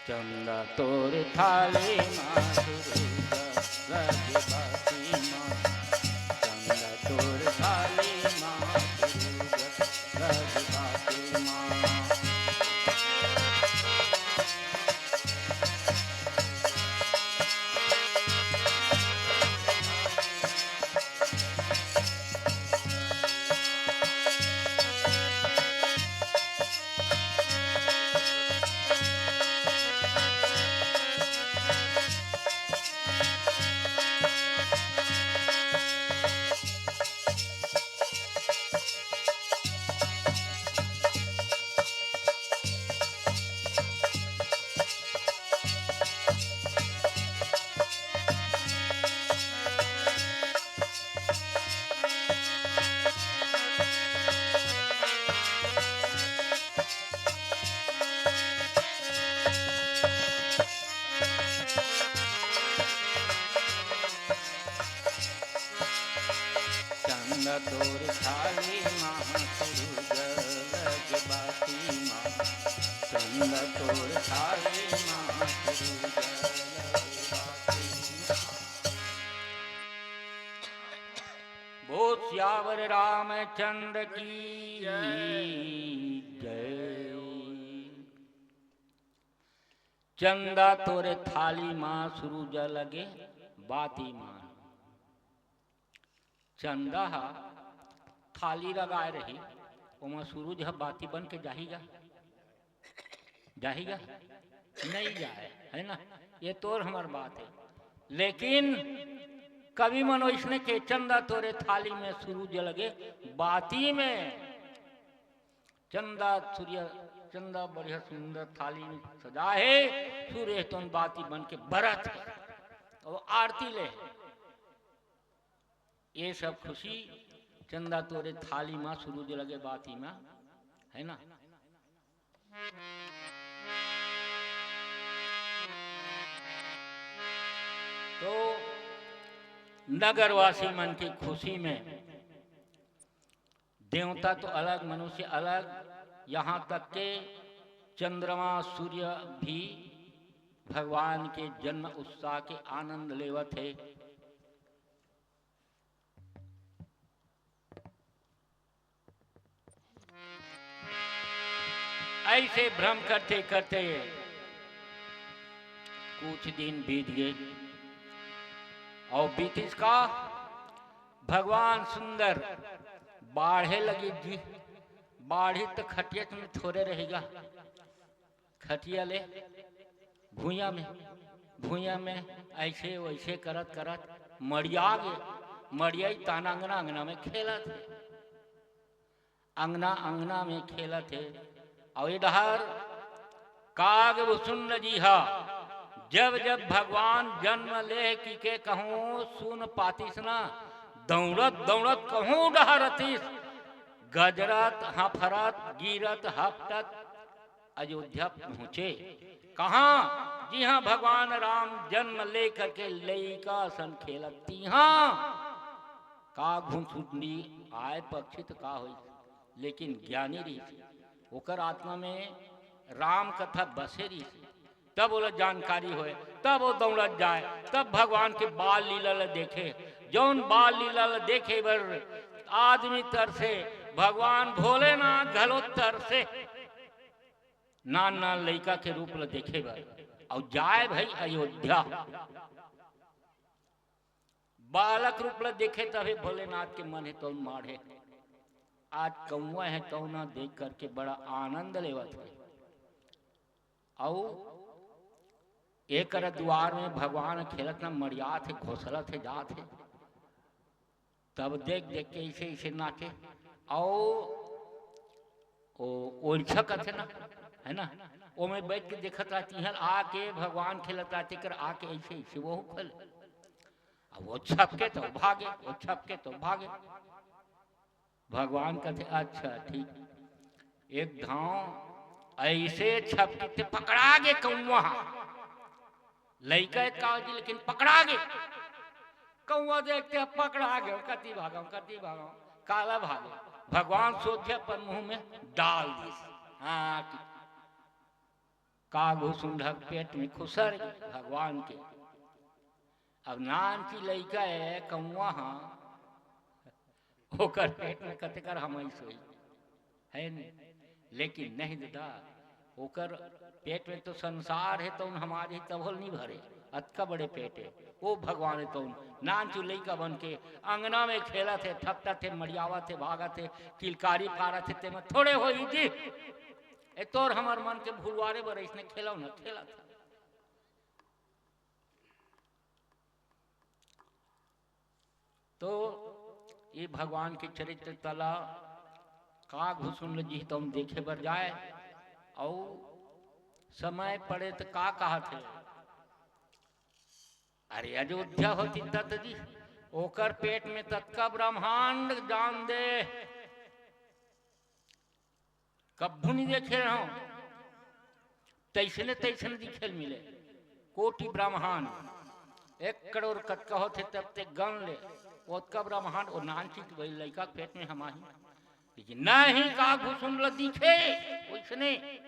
चंदा तोर थाली माँ, सूरज लगे बाती माँ। चंदा तोर थाली माँ, सूरज लगे बाती माँ। चंदा तोर थाली माँ, सूरज लगे बाती माँ। चंदा तोर थाली माँ, सूरज लगे बाती माँ। सियावर रामचंद्र की जय। चंदा तोरे थाली मा, सुरुज लगे बाती मा। चंदा ह थाली लगाए रही, ओमा सुरुज ह बाती बन के जाही गा? जाही गा? नहीं जाए, है ना? ये तोर हमर बात है। लेकिन कवि मन वैसने के, चंदा तोरे थाली में, सुरुज लगे बाती में। चंदा सूर्य, चंदा बढ़िया सुंदर थाली में सजा है, सूर्य तोन बाती बन के बरत है, वो आरती ले है। ये सब खुशी चंदा तोरे थाली मा, सुरुज लगे बाती मा, है ना? तो नगरवासी मन की खुशी में देवता तो अलग, मनुष्य अलग, यहाँ तक के चंद्रमा, सूर्य भी भगवान के जन्म उत्साह के आनंद लेवत है। ऐसे भ्रम करते करते कुछ दिन बीत गए और बीतिस का, भगवान सुंदर बाढ़े लगी जी। बाढ़ी तो खटिया में थोड़े रहेगा, खटिया ले भुइयां में, भुइयां में ऐसे वैसे करत करत मड़िया गे। मड़िया ही तान अंगना, अंगना में खेलत है, अंगना अंगना में खेलत है। और इधर काग भुसुंड जी हा जब जब भगवान जन्म ले की के कहूँ सुन पातिस ना, दौड़त दौड़त कहूँ डहरतिस, गजरत हफरत गिरत हपटत अयोध्या पहुँचे। कहाँ? जिहाँ भगवान राम जन्म लेकर के लइका सन खेलत तिहाँ। काग भुसुंडी आए पक्षी तो का होई, लेकिन ज्ञानी रहिस, ओकर आत्मा में राम कथा बसे रहिस, तब ओला जानकारी होए, तब वो दौड़त जाए, तब भगवान के बाल लीला ल देखे। जौन बाल लीला ल देखे बर आदमी तरसे, भगवान भोलेनाथ घलो तरसे, नान नान लइका के रूप ल देखे बर, अउ जाए भाई अयोध्या। बालक रूप ल देखे तभे भोलेनाथ के मन हे तौन माढ़े। आज कौआ हे तौन देख करके बड़ा आनंद लेवत हे। अउ एकर दुआर में भगवान खेलत न मड़ियात हे, घोसलत हे, जात हे। तब देख देख के ऐसे ऐसे नाचे। अउ ओ ओरछा कथे ना, है ना, ओमे बैठ के देखत रहती है, आके भगवान खेलत रहते कर, आके ऐसे ऐसे वो खेले। अब वो छपके तो भागे, वो छपके तो भागे। भगवान कथे, "अच्छा ठीक।" एक धांव ऐसे छपके ते पकड़ा गे कौआ। लइका एक का जी, लेकिन पकड़ा गे। कौआ देखते हैं, पकड़ा गे, कति भागो, कति भागो, काला भागो। भगवान सोचे अपन मुंह में डाल दिस। हाँ, कि काग भुसुंड के पेट में खुसर गे भगवान के। अब नानची लइका हे कौआ हा, ओकर पेट में कतेकर हमई सोई, है नहीं? लेकिन नहीं दादा, ओकर पेट में तो संसार हे, तौन हमारे तभल नहीं भरे, अतका बड़े पेट हे। ओ भगवान हे तौन नानचू लइका बन के अंगना में खेलत हे, ठपटत हे, मड़ियावत हे, भागत हे, किलकारी पारत हे, तेमा थोड़े होई जी। ए तोर हमर मन के भुलवारे बर इसने खेलौना खेलत हे। तो ये भगवान के चरित्र तला काग भुसुंड जी तौन देखे बर जाए, अउ समय पड़े त का कहत हे, "अरे अयोध्या होती तत जी, ओकर पेट में ततका ब्रह्मांड जान दे।" कभू नहीं देखे रहूं, तैसने तैसने दिखे ल मिले। कोटि ब्रह्मांड, एक करोड़ कतका होथे तब ते गन ले, ओतका ब्रह्मांड ओ नानचित वही लइका के पेट में हमाही। लेकिन नहीं, काग भुसुंड ल दिखे वैसने।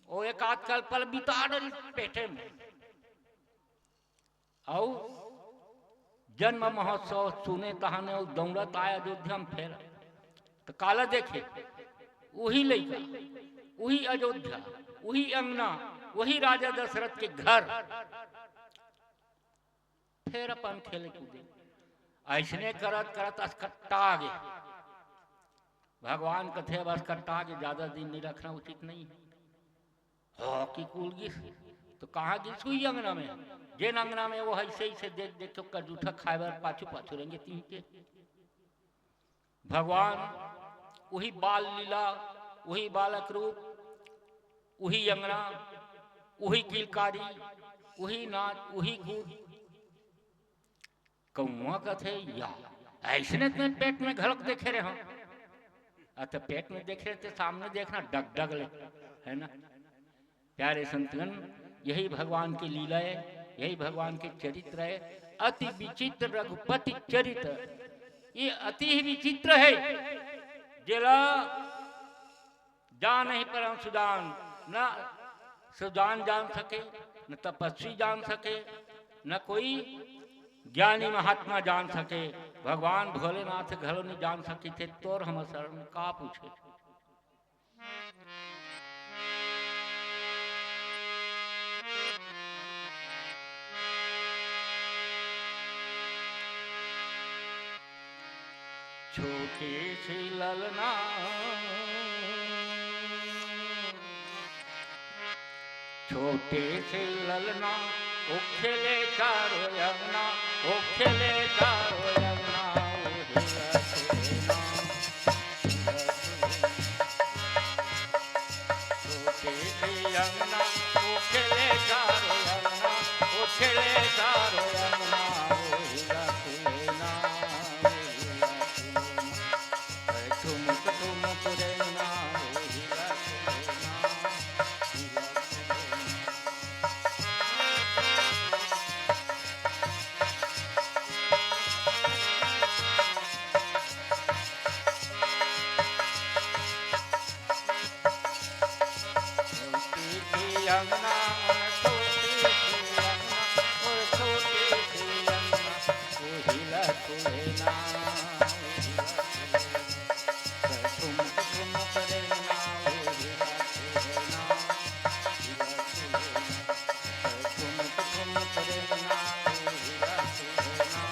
ओ एक आध कल्प ल बिता डरिस पेटे में। अउ जन्म महोत्सव सुने तहाने अउ दौड़त आय अयोध्या म फेर। त काला देखे? उही लइका, उही अयोध्या, उही अंगना, उही राजा दशरथ के घर। फेर अपन खेले कूदे। अइसने करत करत असकट्टा आगे। भगवान कथे, "अब असकट्टा आगे, ज्यादा दिन नहीं रखना उचित नहीं है।" हो कि कूद गिस, त कहाँ गिस? उही अंगना में। जेन अंगना में वो अइसे अइसे देख देख के ओकर जूठा खाए बर पाछू पाछू रेंगे तिही के। भगवान उही बाल लीला, उही बालक रूप, उही अंगना, उही किलकारी, उही नाच, उही कूद। कौआ कथे, "या, अइसने त मैं पेट में घलोक देखे रेहेंव।" अ, त पेट में देखे रहे त सामने देखना, डग डग ले, है ना? प्यारे संतगण, यही भगवान की लीला है, यही भगवान के चरित्र है। अति विचित्र रघुपति चरित्र, ये अति ही विचित्र है। जेला जानहि परम सुजान, न सुजान जान सके, न तपस्वी जान सके, न कोई ज्ञानी महात्मा जान सके। भगवान भोलेनाथ घलो नहीं जान सके थे, तोर हमर शरण में का पूछे। छोटे से ललना, छोटे से ललना, ओ खेले चारो अंगना, ओ खेले चारो अंगना, ओ हेरा खेलना। छोटे से अंगना, ओ खेले चारो अंगना, ओ खेले चारो अंगना, ओ हेरा खेलना, ओ हेरा खेलना। ठुमुक ठुमुक रेंगना, ओ हेरा खेलना, हेरा खेलना। छोटी सी अंगना, छोटी सी अंगना, ओ छोटी सी अंगना, ओ हिला खुलेना, ओ हिला खुलेना। ठुमुक ठुमुक रेंगना, ओ हिला खुलेना, हिला खुलेना। ठुमुक ठुमुक रेंगना, ओ हिला खुलेना।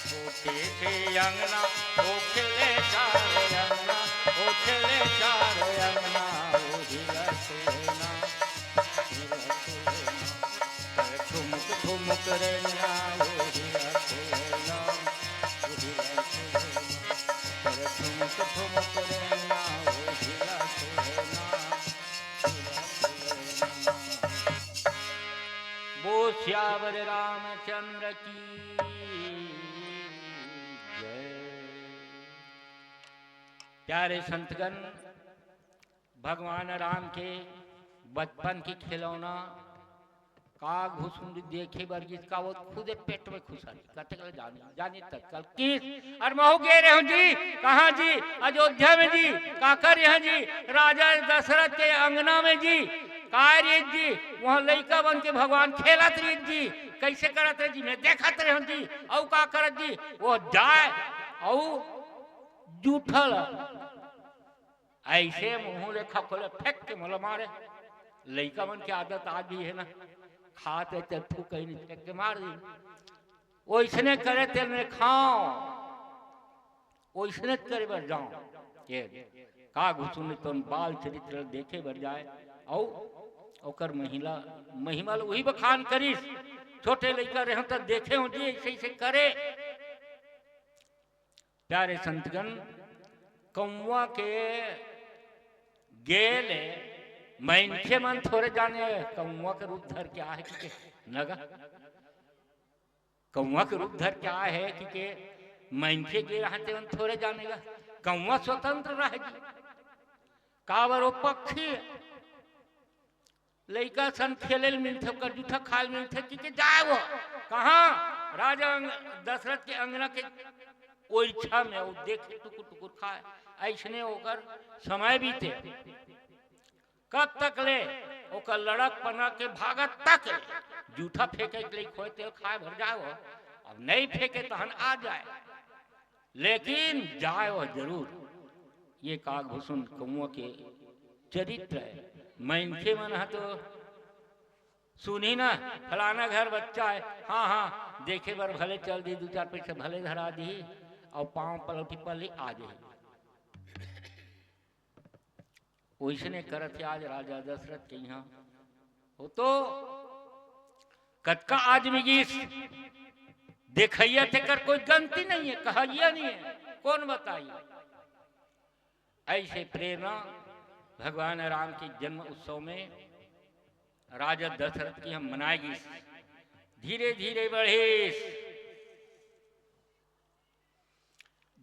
छोटे से अंगना, ओ खेले चारो अंगना, ओ खेले चारो अंगना, ओ हिला खुलेना, हिला खुलेना। ठुमुक ठुमुक रेंगना, ओ हिला खुलेना, ओ हिला खुलेना। ठुमुक ठुमुक रेंगना, ओ हिला खुलेना, हिला खुलेना। बोल सियावर रामचंद्र की जय। प्यारे संतगण, भगवान राम के बचपन के खिलौना का घुसुंडी देखे बर गिस, का वो खुदे पेट में खुसर, कते कल जाने, जाने तक कल किस, अउ महू गे रेहेंव जी, कहाँ जी? अयोध्या में जी। का करे रेहेंव जी? राजा दशरथ के अंगना में जी। का रीत जी? वहाँ लइका बन के भगवान खेलत रीत जी। कइसे करत रहे जी? मैं देखत रेहेंव जी। अउ का करत जी? वो जाय अउ जूठल अइसे मुँह ले खखोले फेंक के मोला मारे। लइका मन के आदत आज भी हे ना, खात हे त थूकही नहीं, फेंक के मार दी। ओइसने करे तेने खाव, ओइसने करे बर जाव। ये का घुसुंडी तोन बाल चरित्र देखे बर जाय, अउ ओकर महिला, महिमा ल उही बखान करिस। छोटे लइका रेहेंव त देखे हों जी, अइसे अइसे करे। प्यारे संतगण, कौवा के गे ले मनखे मन थोरे जाने, कौवा के रूप धर के आहे कि के नगा, कौवा के रूप धर के आहे कि के मनखे गे रहते मन थोरे जाने गा। कौवा स्वतंत्र रह जी, काबर वो पक्षी लइका सन खेले ल मिलथे, ओकर जूठा खाए ल मिलथे, कि, कि जाए वो। कहाँ? राजा अंग-, दशरथ के अंगना के ओइछा में वो देखे, टुकुर टुकुर खाए। अइसने ओकर समय बीते। कब तक ले? ओकर लड़कपना के भागत तक ले। जूठा फेंके के लइक होय, तेल खाए भर जाए वो। अब नहीं फेंके तहन आ जाए, लेकिन जाए वो जरूर। ये कागभूषण कौआ के चरित्र है। मनखे मन ह तो सुनही ना, फलाना घर बच्चा है, हाँ, हाँ, देखे बर भले चल दी, दू चार पैसा भले धरा दी, अउ पाँव पलौटी पल्ली आ जाही। ओइसने करत हे आज राजा दशरथ के यहाँ। हो तो कतका आदमी गिस देखइया, तेकर कोई गलती नहीं है, कहइया नहीं है, कौन बताई? ऐसे प्रेरणा भगवान राम के जन्म उत्सव में राजा दशरथ की हम मनाए गिस। धीरे धीरे बढ़िस,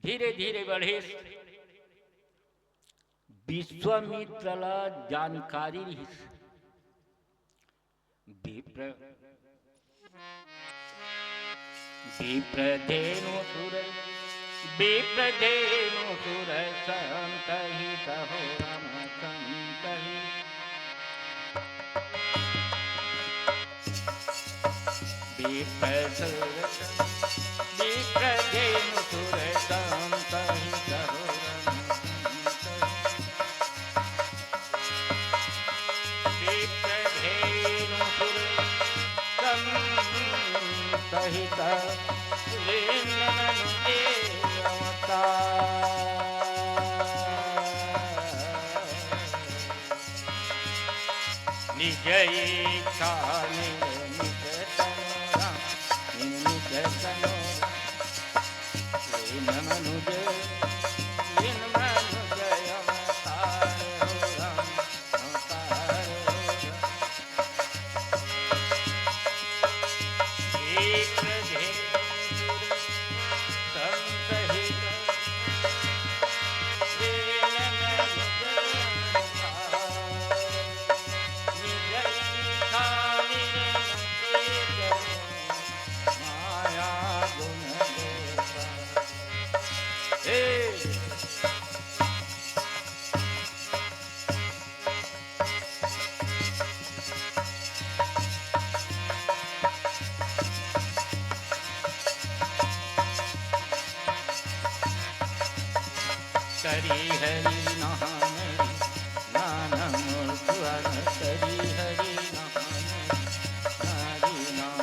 धीरे धीरे बढ़िस। विश्वामित्र ला जानकारी रिहिस। विप्र, विप्रधेनु सुर, विप्रधेनु सुर संतहित हो राम संतहित। विप्र सुर, विप्रधेनु सुर संतहित हो राम संतहित। विप्रधेनु सुर संतहित लीन मनु देवता। निज इच्छा निर्मित तनु राम, निर्मित तनु राम। लीन मनुज, लीन मनुज अवतार हो राम, अवतार हो राम। विप्र धेनु सुर संतहित, लीन मनुज अवतार। निज इच्छा निर्मित तनु माया गुण दोष। हे। करी हरि नहान री, नाना मोर सुहान। करी हरि नहान री, नारी नाम।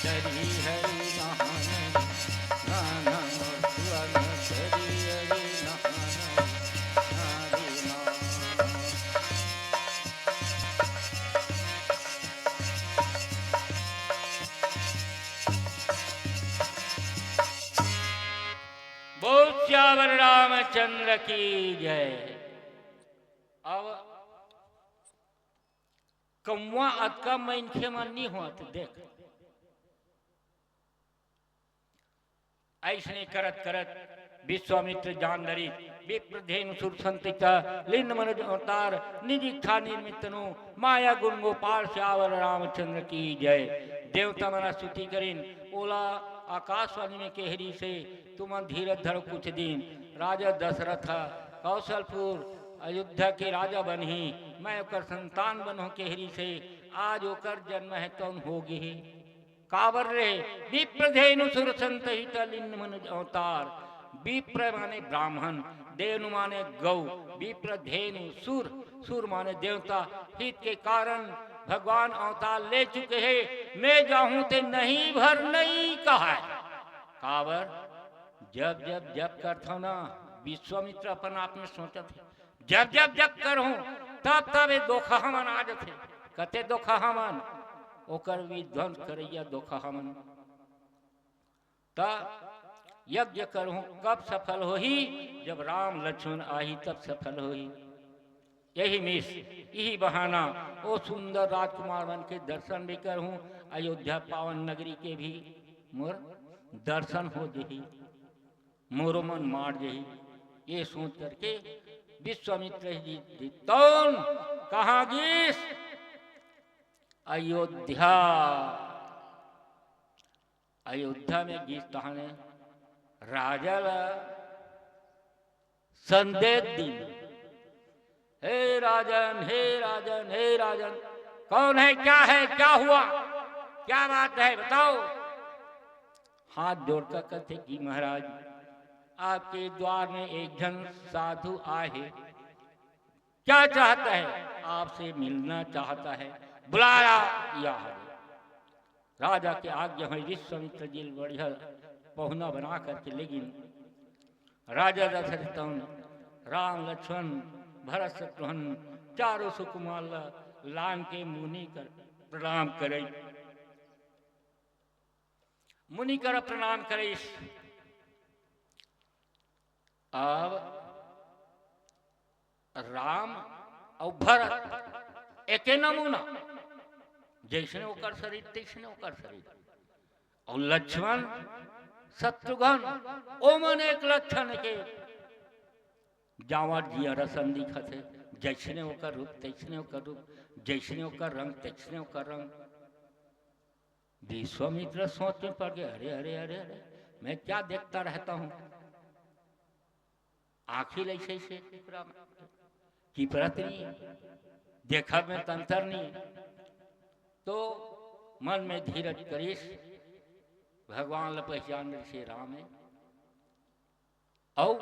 करी हरि नहान री, नाना मोर सुहान। करी हरि नहान री, नारी नाम। बोल सियावर रामचंद्र की जय। अब कौआ अतका मनखे मन नी होत, देख। अइसने करत करत विश्वामित्र जान डरिस, विप्र धेनु सुर संतहित, लीन मनुज अवतार, निज इच्छा निर्मित तनु, माया गुण गोपाल सियावर रामचंद्र की जय। देवता मन स्तुति करिन, ओला आकाशवाणी में कहि रिहिसे, तुमन धीरज धरो कुछ दिन, राजा दशरथ कौशलपुर अयोध्या के राजा बनही, मैं ओकर संतान बनहूं कहि रिहिसे, आज ओकर जन्म हे तौन हो गे हे। काबर रे? विप्र धेनु सुर संतहित लीन मनुज अवतार। विप्र माने ब्राह्मण, धेनु माने गौ, विप्र धेनु सुर, सुर माने देवता। हित के कारण भगवान अवतार ले चुके हे। मैं जाहूं ते नहीं भर नहीं कहाय। काबर? जब जब जप करथव ना, विश्वामित्र अपन आप में सोचत हे, जब जब जप करहूं, तब तब ये दोखहा मन आ जथे। कते दोखहा मन? ओकर विध्वंस करइया दोखहा मन। त यज्ञ करहूं, कब सफल होही? जब राम लक्ष्मण आही, तब सफल होही। यही मिस, यही बहाना, ओ सुंदर राजकुमार मन के दर्शन भी करहूं, अयोध्या पावन नगरी के भी मोर दर्शन हो जही, मोरो मन मार जही। ये सोच करके विश्वामित्र जी, जी तौन कहाँ गिस? अयोध्या। अयोध्या में गिस तहाने राजा ला संदेश दिन, "हे राजन, हे राजन, हे राजन, कौन है, क्या है, क्या हुआ, क्या बात है, बताओ।" हाथ जोड़कर कहते कि महाराज, आपके द्वार में एक जन साधु आए है, क्या चाहता है? आपसे मिलना चाहता है, बुलाया यहाँ। राजा के आज्ञा है, विश्वामित्र जी बढ़िया पहुना बना करके लेकिन राजा दशरथ तौन राम लक्ष्मण भरत शत्रुघ्न चारों सुकुमार ला लान के मुनि कर प्रणाम करे। मुनि कर प्रणाम करे। अब राम अउ भरत एके नमूना, जैसने ओकर शरीर तैसने ओकर शरीर। अउ लक्ष्मण शत्रुघ्न ओमन एक लक्षण के, जांवर जिया रसन दिखत हे, जैसने ओकर रूप तैसने ओकर रूप, जैसने ओकर रंग तैसने ओकर रंग। विश्वामित्र सोच में पड़ गए, "अरे, अरे, अरे, अरे, मैं क्या देखता रहता हूँ?" आँखी ले ऐसे ऐसे टिपरा में, टिपरत नहीं, देखब में तंतर नहीं। तो मन में धीरज करिस, भगवान ल पहचान से राम है। अउ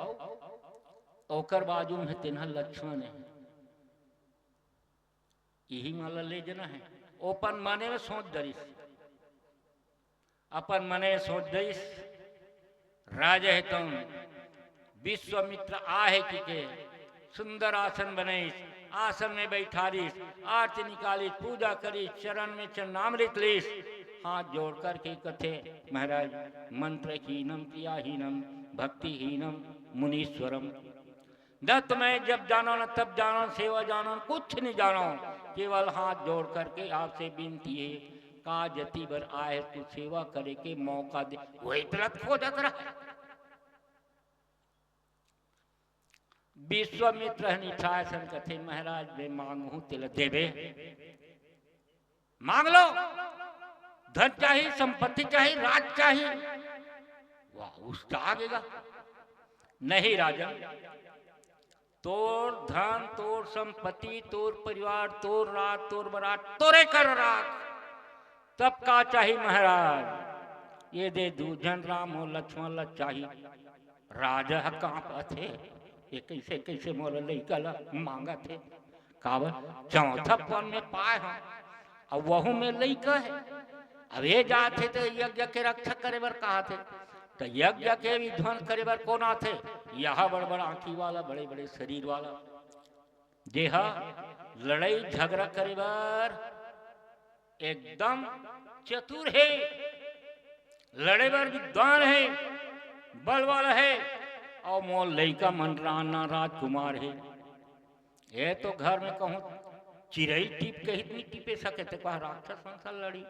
ओकर बाजू में तेनहा लक्ष्मण है। इही मन ल ले जना है। ओ अपन मने में सोच डरिस, अपन मने सोच डरिस, राजा हे तौन विश्वामित्र आहे कि के सुंदर आसन बनइस, आसन में बैठारिस, आरती निकालिस, पूजा करिस, चरण में चरणामृत लिस, हाथ जोड़ करके कथे, महाराज, मंत्रहीनम क्रियाहीनम भक्तिहीनम मुनीश्वरम। न तो मैं जब जानो, न तब जानो, सेवा जानो, कुछ नहीं जानो, केवल हाथ जोड़ करके आपसे विनती है, का जति बर आए तू सेवा करे के मौका दे। वही तरह खोजत रहा। विश्वामित्र हन इच्छा असन कथे, महाराज, मैं मांगहूं तेला देबे। मांग लो, धन चाही, संपत्ति चाही, राज चाही। वाह, उसका आगेगा। नहीं राजन, तोर धन, तोर संपत्ति, तोर परिवार, तोर राज, तोर बरात, तोरे कर राख। तब का चाही महाराज? ये दे दू झन राम अउ लक्ष्मण ला चाही। राजा ह कांपत हे, ये कइसे, कइसे मोर लइका ला मांगत हे? काबर चौथा पन में पाए हंव, अउ वहू में लइका हे। अब ये जात हे त यज्ञ के रक्षा करे बर कहत हे, त यज्ञ के भी ध्वंस करे बर कोन आथे? यह बड़ बड़ आंखी वाला, बड़े बड़े शरीर वाला, जे ह लड़ई झगड़ा करे बर एकदम चतुर हे, लड़े बर विद्वान हे, बल वाला हे, अउ मोर लइका मन राना राजकुमार हे। ये तो घर में कहूं चिरई टीप के ही नहीं टीपे सके, ते कहा राक्षस मन से लड़ी।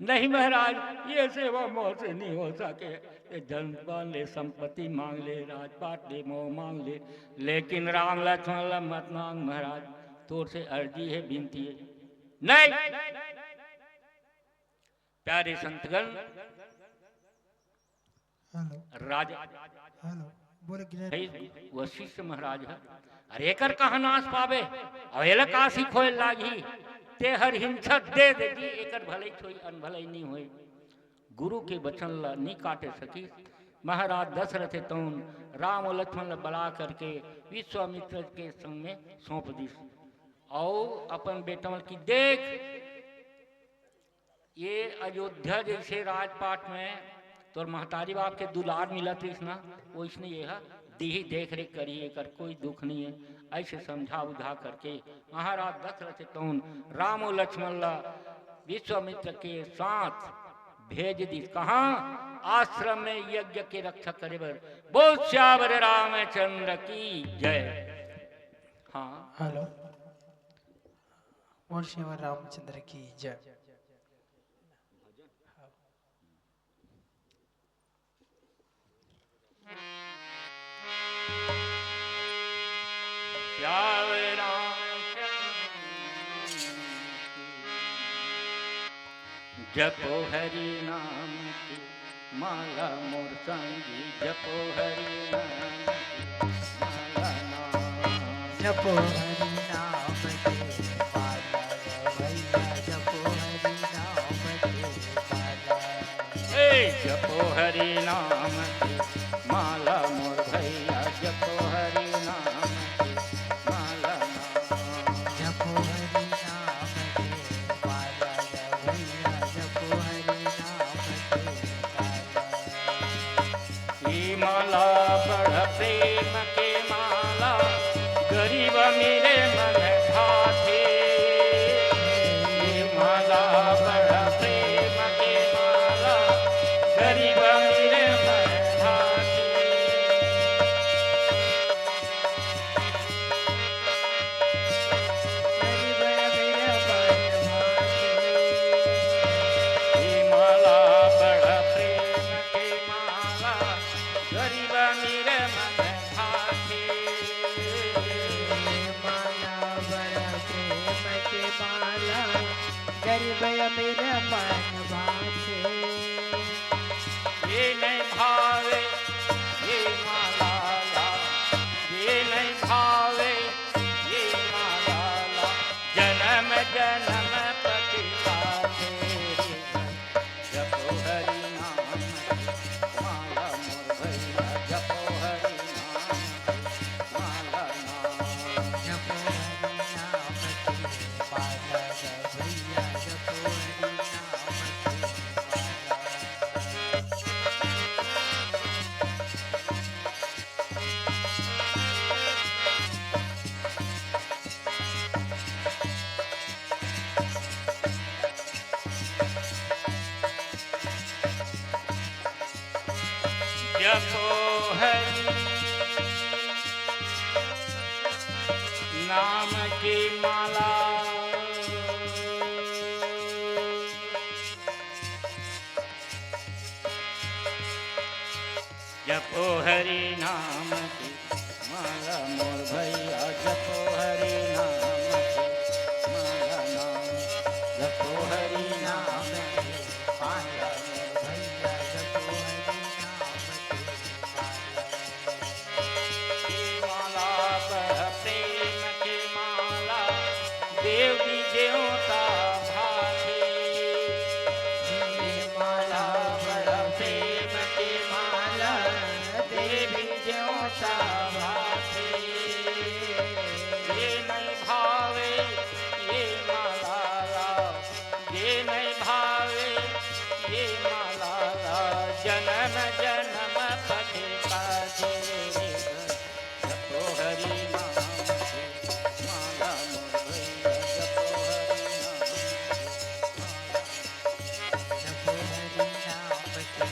नहीं महाराज, ये सेवा मोर से नहीं हो सके। ये धन मांग ले, संपत्ति मांग ले, राजपाट दे, मोह मांग ले, लेकिन राम लक्ष्मण ला मत मांग महाराज, तोर से अर्जी हे, विनती हे। नहीं। प्यारे संतगण, हेलो। राजा हेलो, बोले गिरधर। हे वशिष्ठ महाराज ह, अरे एकर कहाँ नाश पाबे? अउ एला का सिखोए लागही? ते हर हिंसा दे दे जी, एकर भलई होई, अनभलई नहीं होई। गुरु के वचन ला नी काटे सकिस। महाराज दशरथ तौन राम अउ लक्ष्मण ला बला करके विश्वामित्र के संग में सौंप दिस। अउ अपन बेटा मन की देख, ये अयोध्या जैसे राजपाट में तोर महतारी बाप के दुलार मिलत रहिस ना, वैसने ये ह दीही, देख रेख करी, एकर कोई दुख नहीं है। ऐसे समझा बुझा करके महाराज दशरथ तौन रामो लक्ष्मण ला विश्वामित्र के साथ भेज दिस। कहाँ? आश्रम में यज्ञ के रक्षा करे बर। बोल सियावर रामचंद्र की जय। हाँ। हेलो। बोल सियावर रामचंद्र की जय। श्याम रामचंद्र की। जपो हरि नाम की माला मोर संगी, जपो हरि नाम की माला ना। जपो हरि नाम की माला भैया, जपो हरि नाम की माला। ए, जपो हरि नाम की माला मोर भैया, जपो हरि नाम की माला ना। जपो हरि नाम की माला भैया, जपो हरि नाम की माला। ये माला बड़ा प्रेम के माला, गरीब मेरे मन भाथे। ये माला बड़ा प्रेम के माला, गरीब मेरे मन भाथे। ये माला बड़ा प्रेम के माला, गरीब मेरे मन भाथे। माला बड़ा प्रेम के माला, गरीब मेरे मन भाथे। ये नहीं भावे ये माला ला, ये नहीं भावे ये माला ला, जन्म जन्म पतिता तेरी। जपो हरि नाम की माला मोर भैया, जपो हरि नाम की माला ना। जपो हरि नाम की माला भैया, जपो हरि नाम की माला। जपो हरि नाम की माला। जपो हरि नाम की माला मोर भैया, जपो हरि नाम की माला ना। जपो हरि नाम की माला मोर भैया, जपो हरि नाम की माला। ये माला बड़ा प्रेम के माला, देवी देवता भाथे। ये माला बड़ा प्रेम के माला, देवी देवता भाथे। ये नहीं भावे ये माला ला, ये नहीं भावे ये माला ला, जन्म जन्म पतिता तेरी। जपो हरि नाम की माला मोर भैया, जपो हरि नाम की माला। जपो हरि नाम की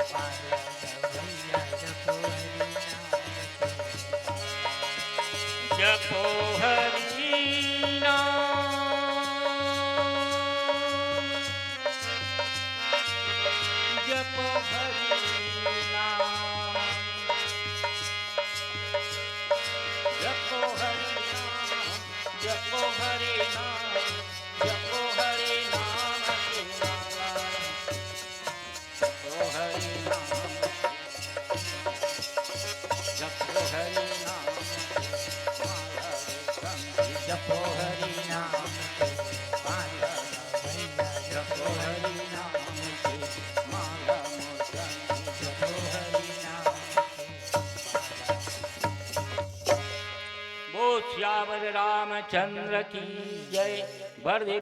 माला भैया, जपो हरि नाम की माला। जपो हरि नाम, जपो हरि नाम। जपो हरि नाम, जपो हरि नाम, जपो हरि नाम के माला। जपो हरि नाम, जपो हरि नाम, जपो हरि नाम, जपो हरि नाम। बोल सियावर रामचंद्र की जय। बड़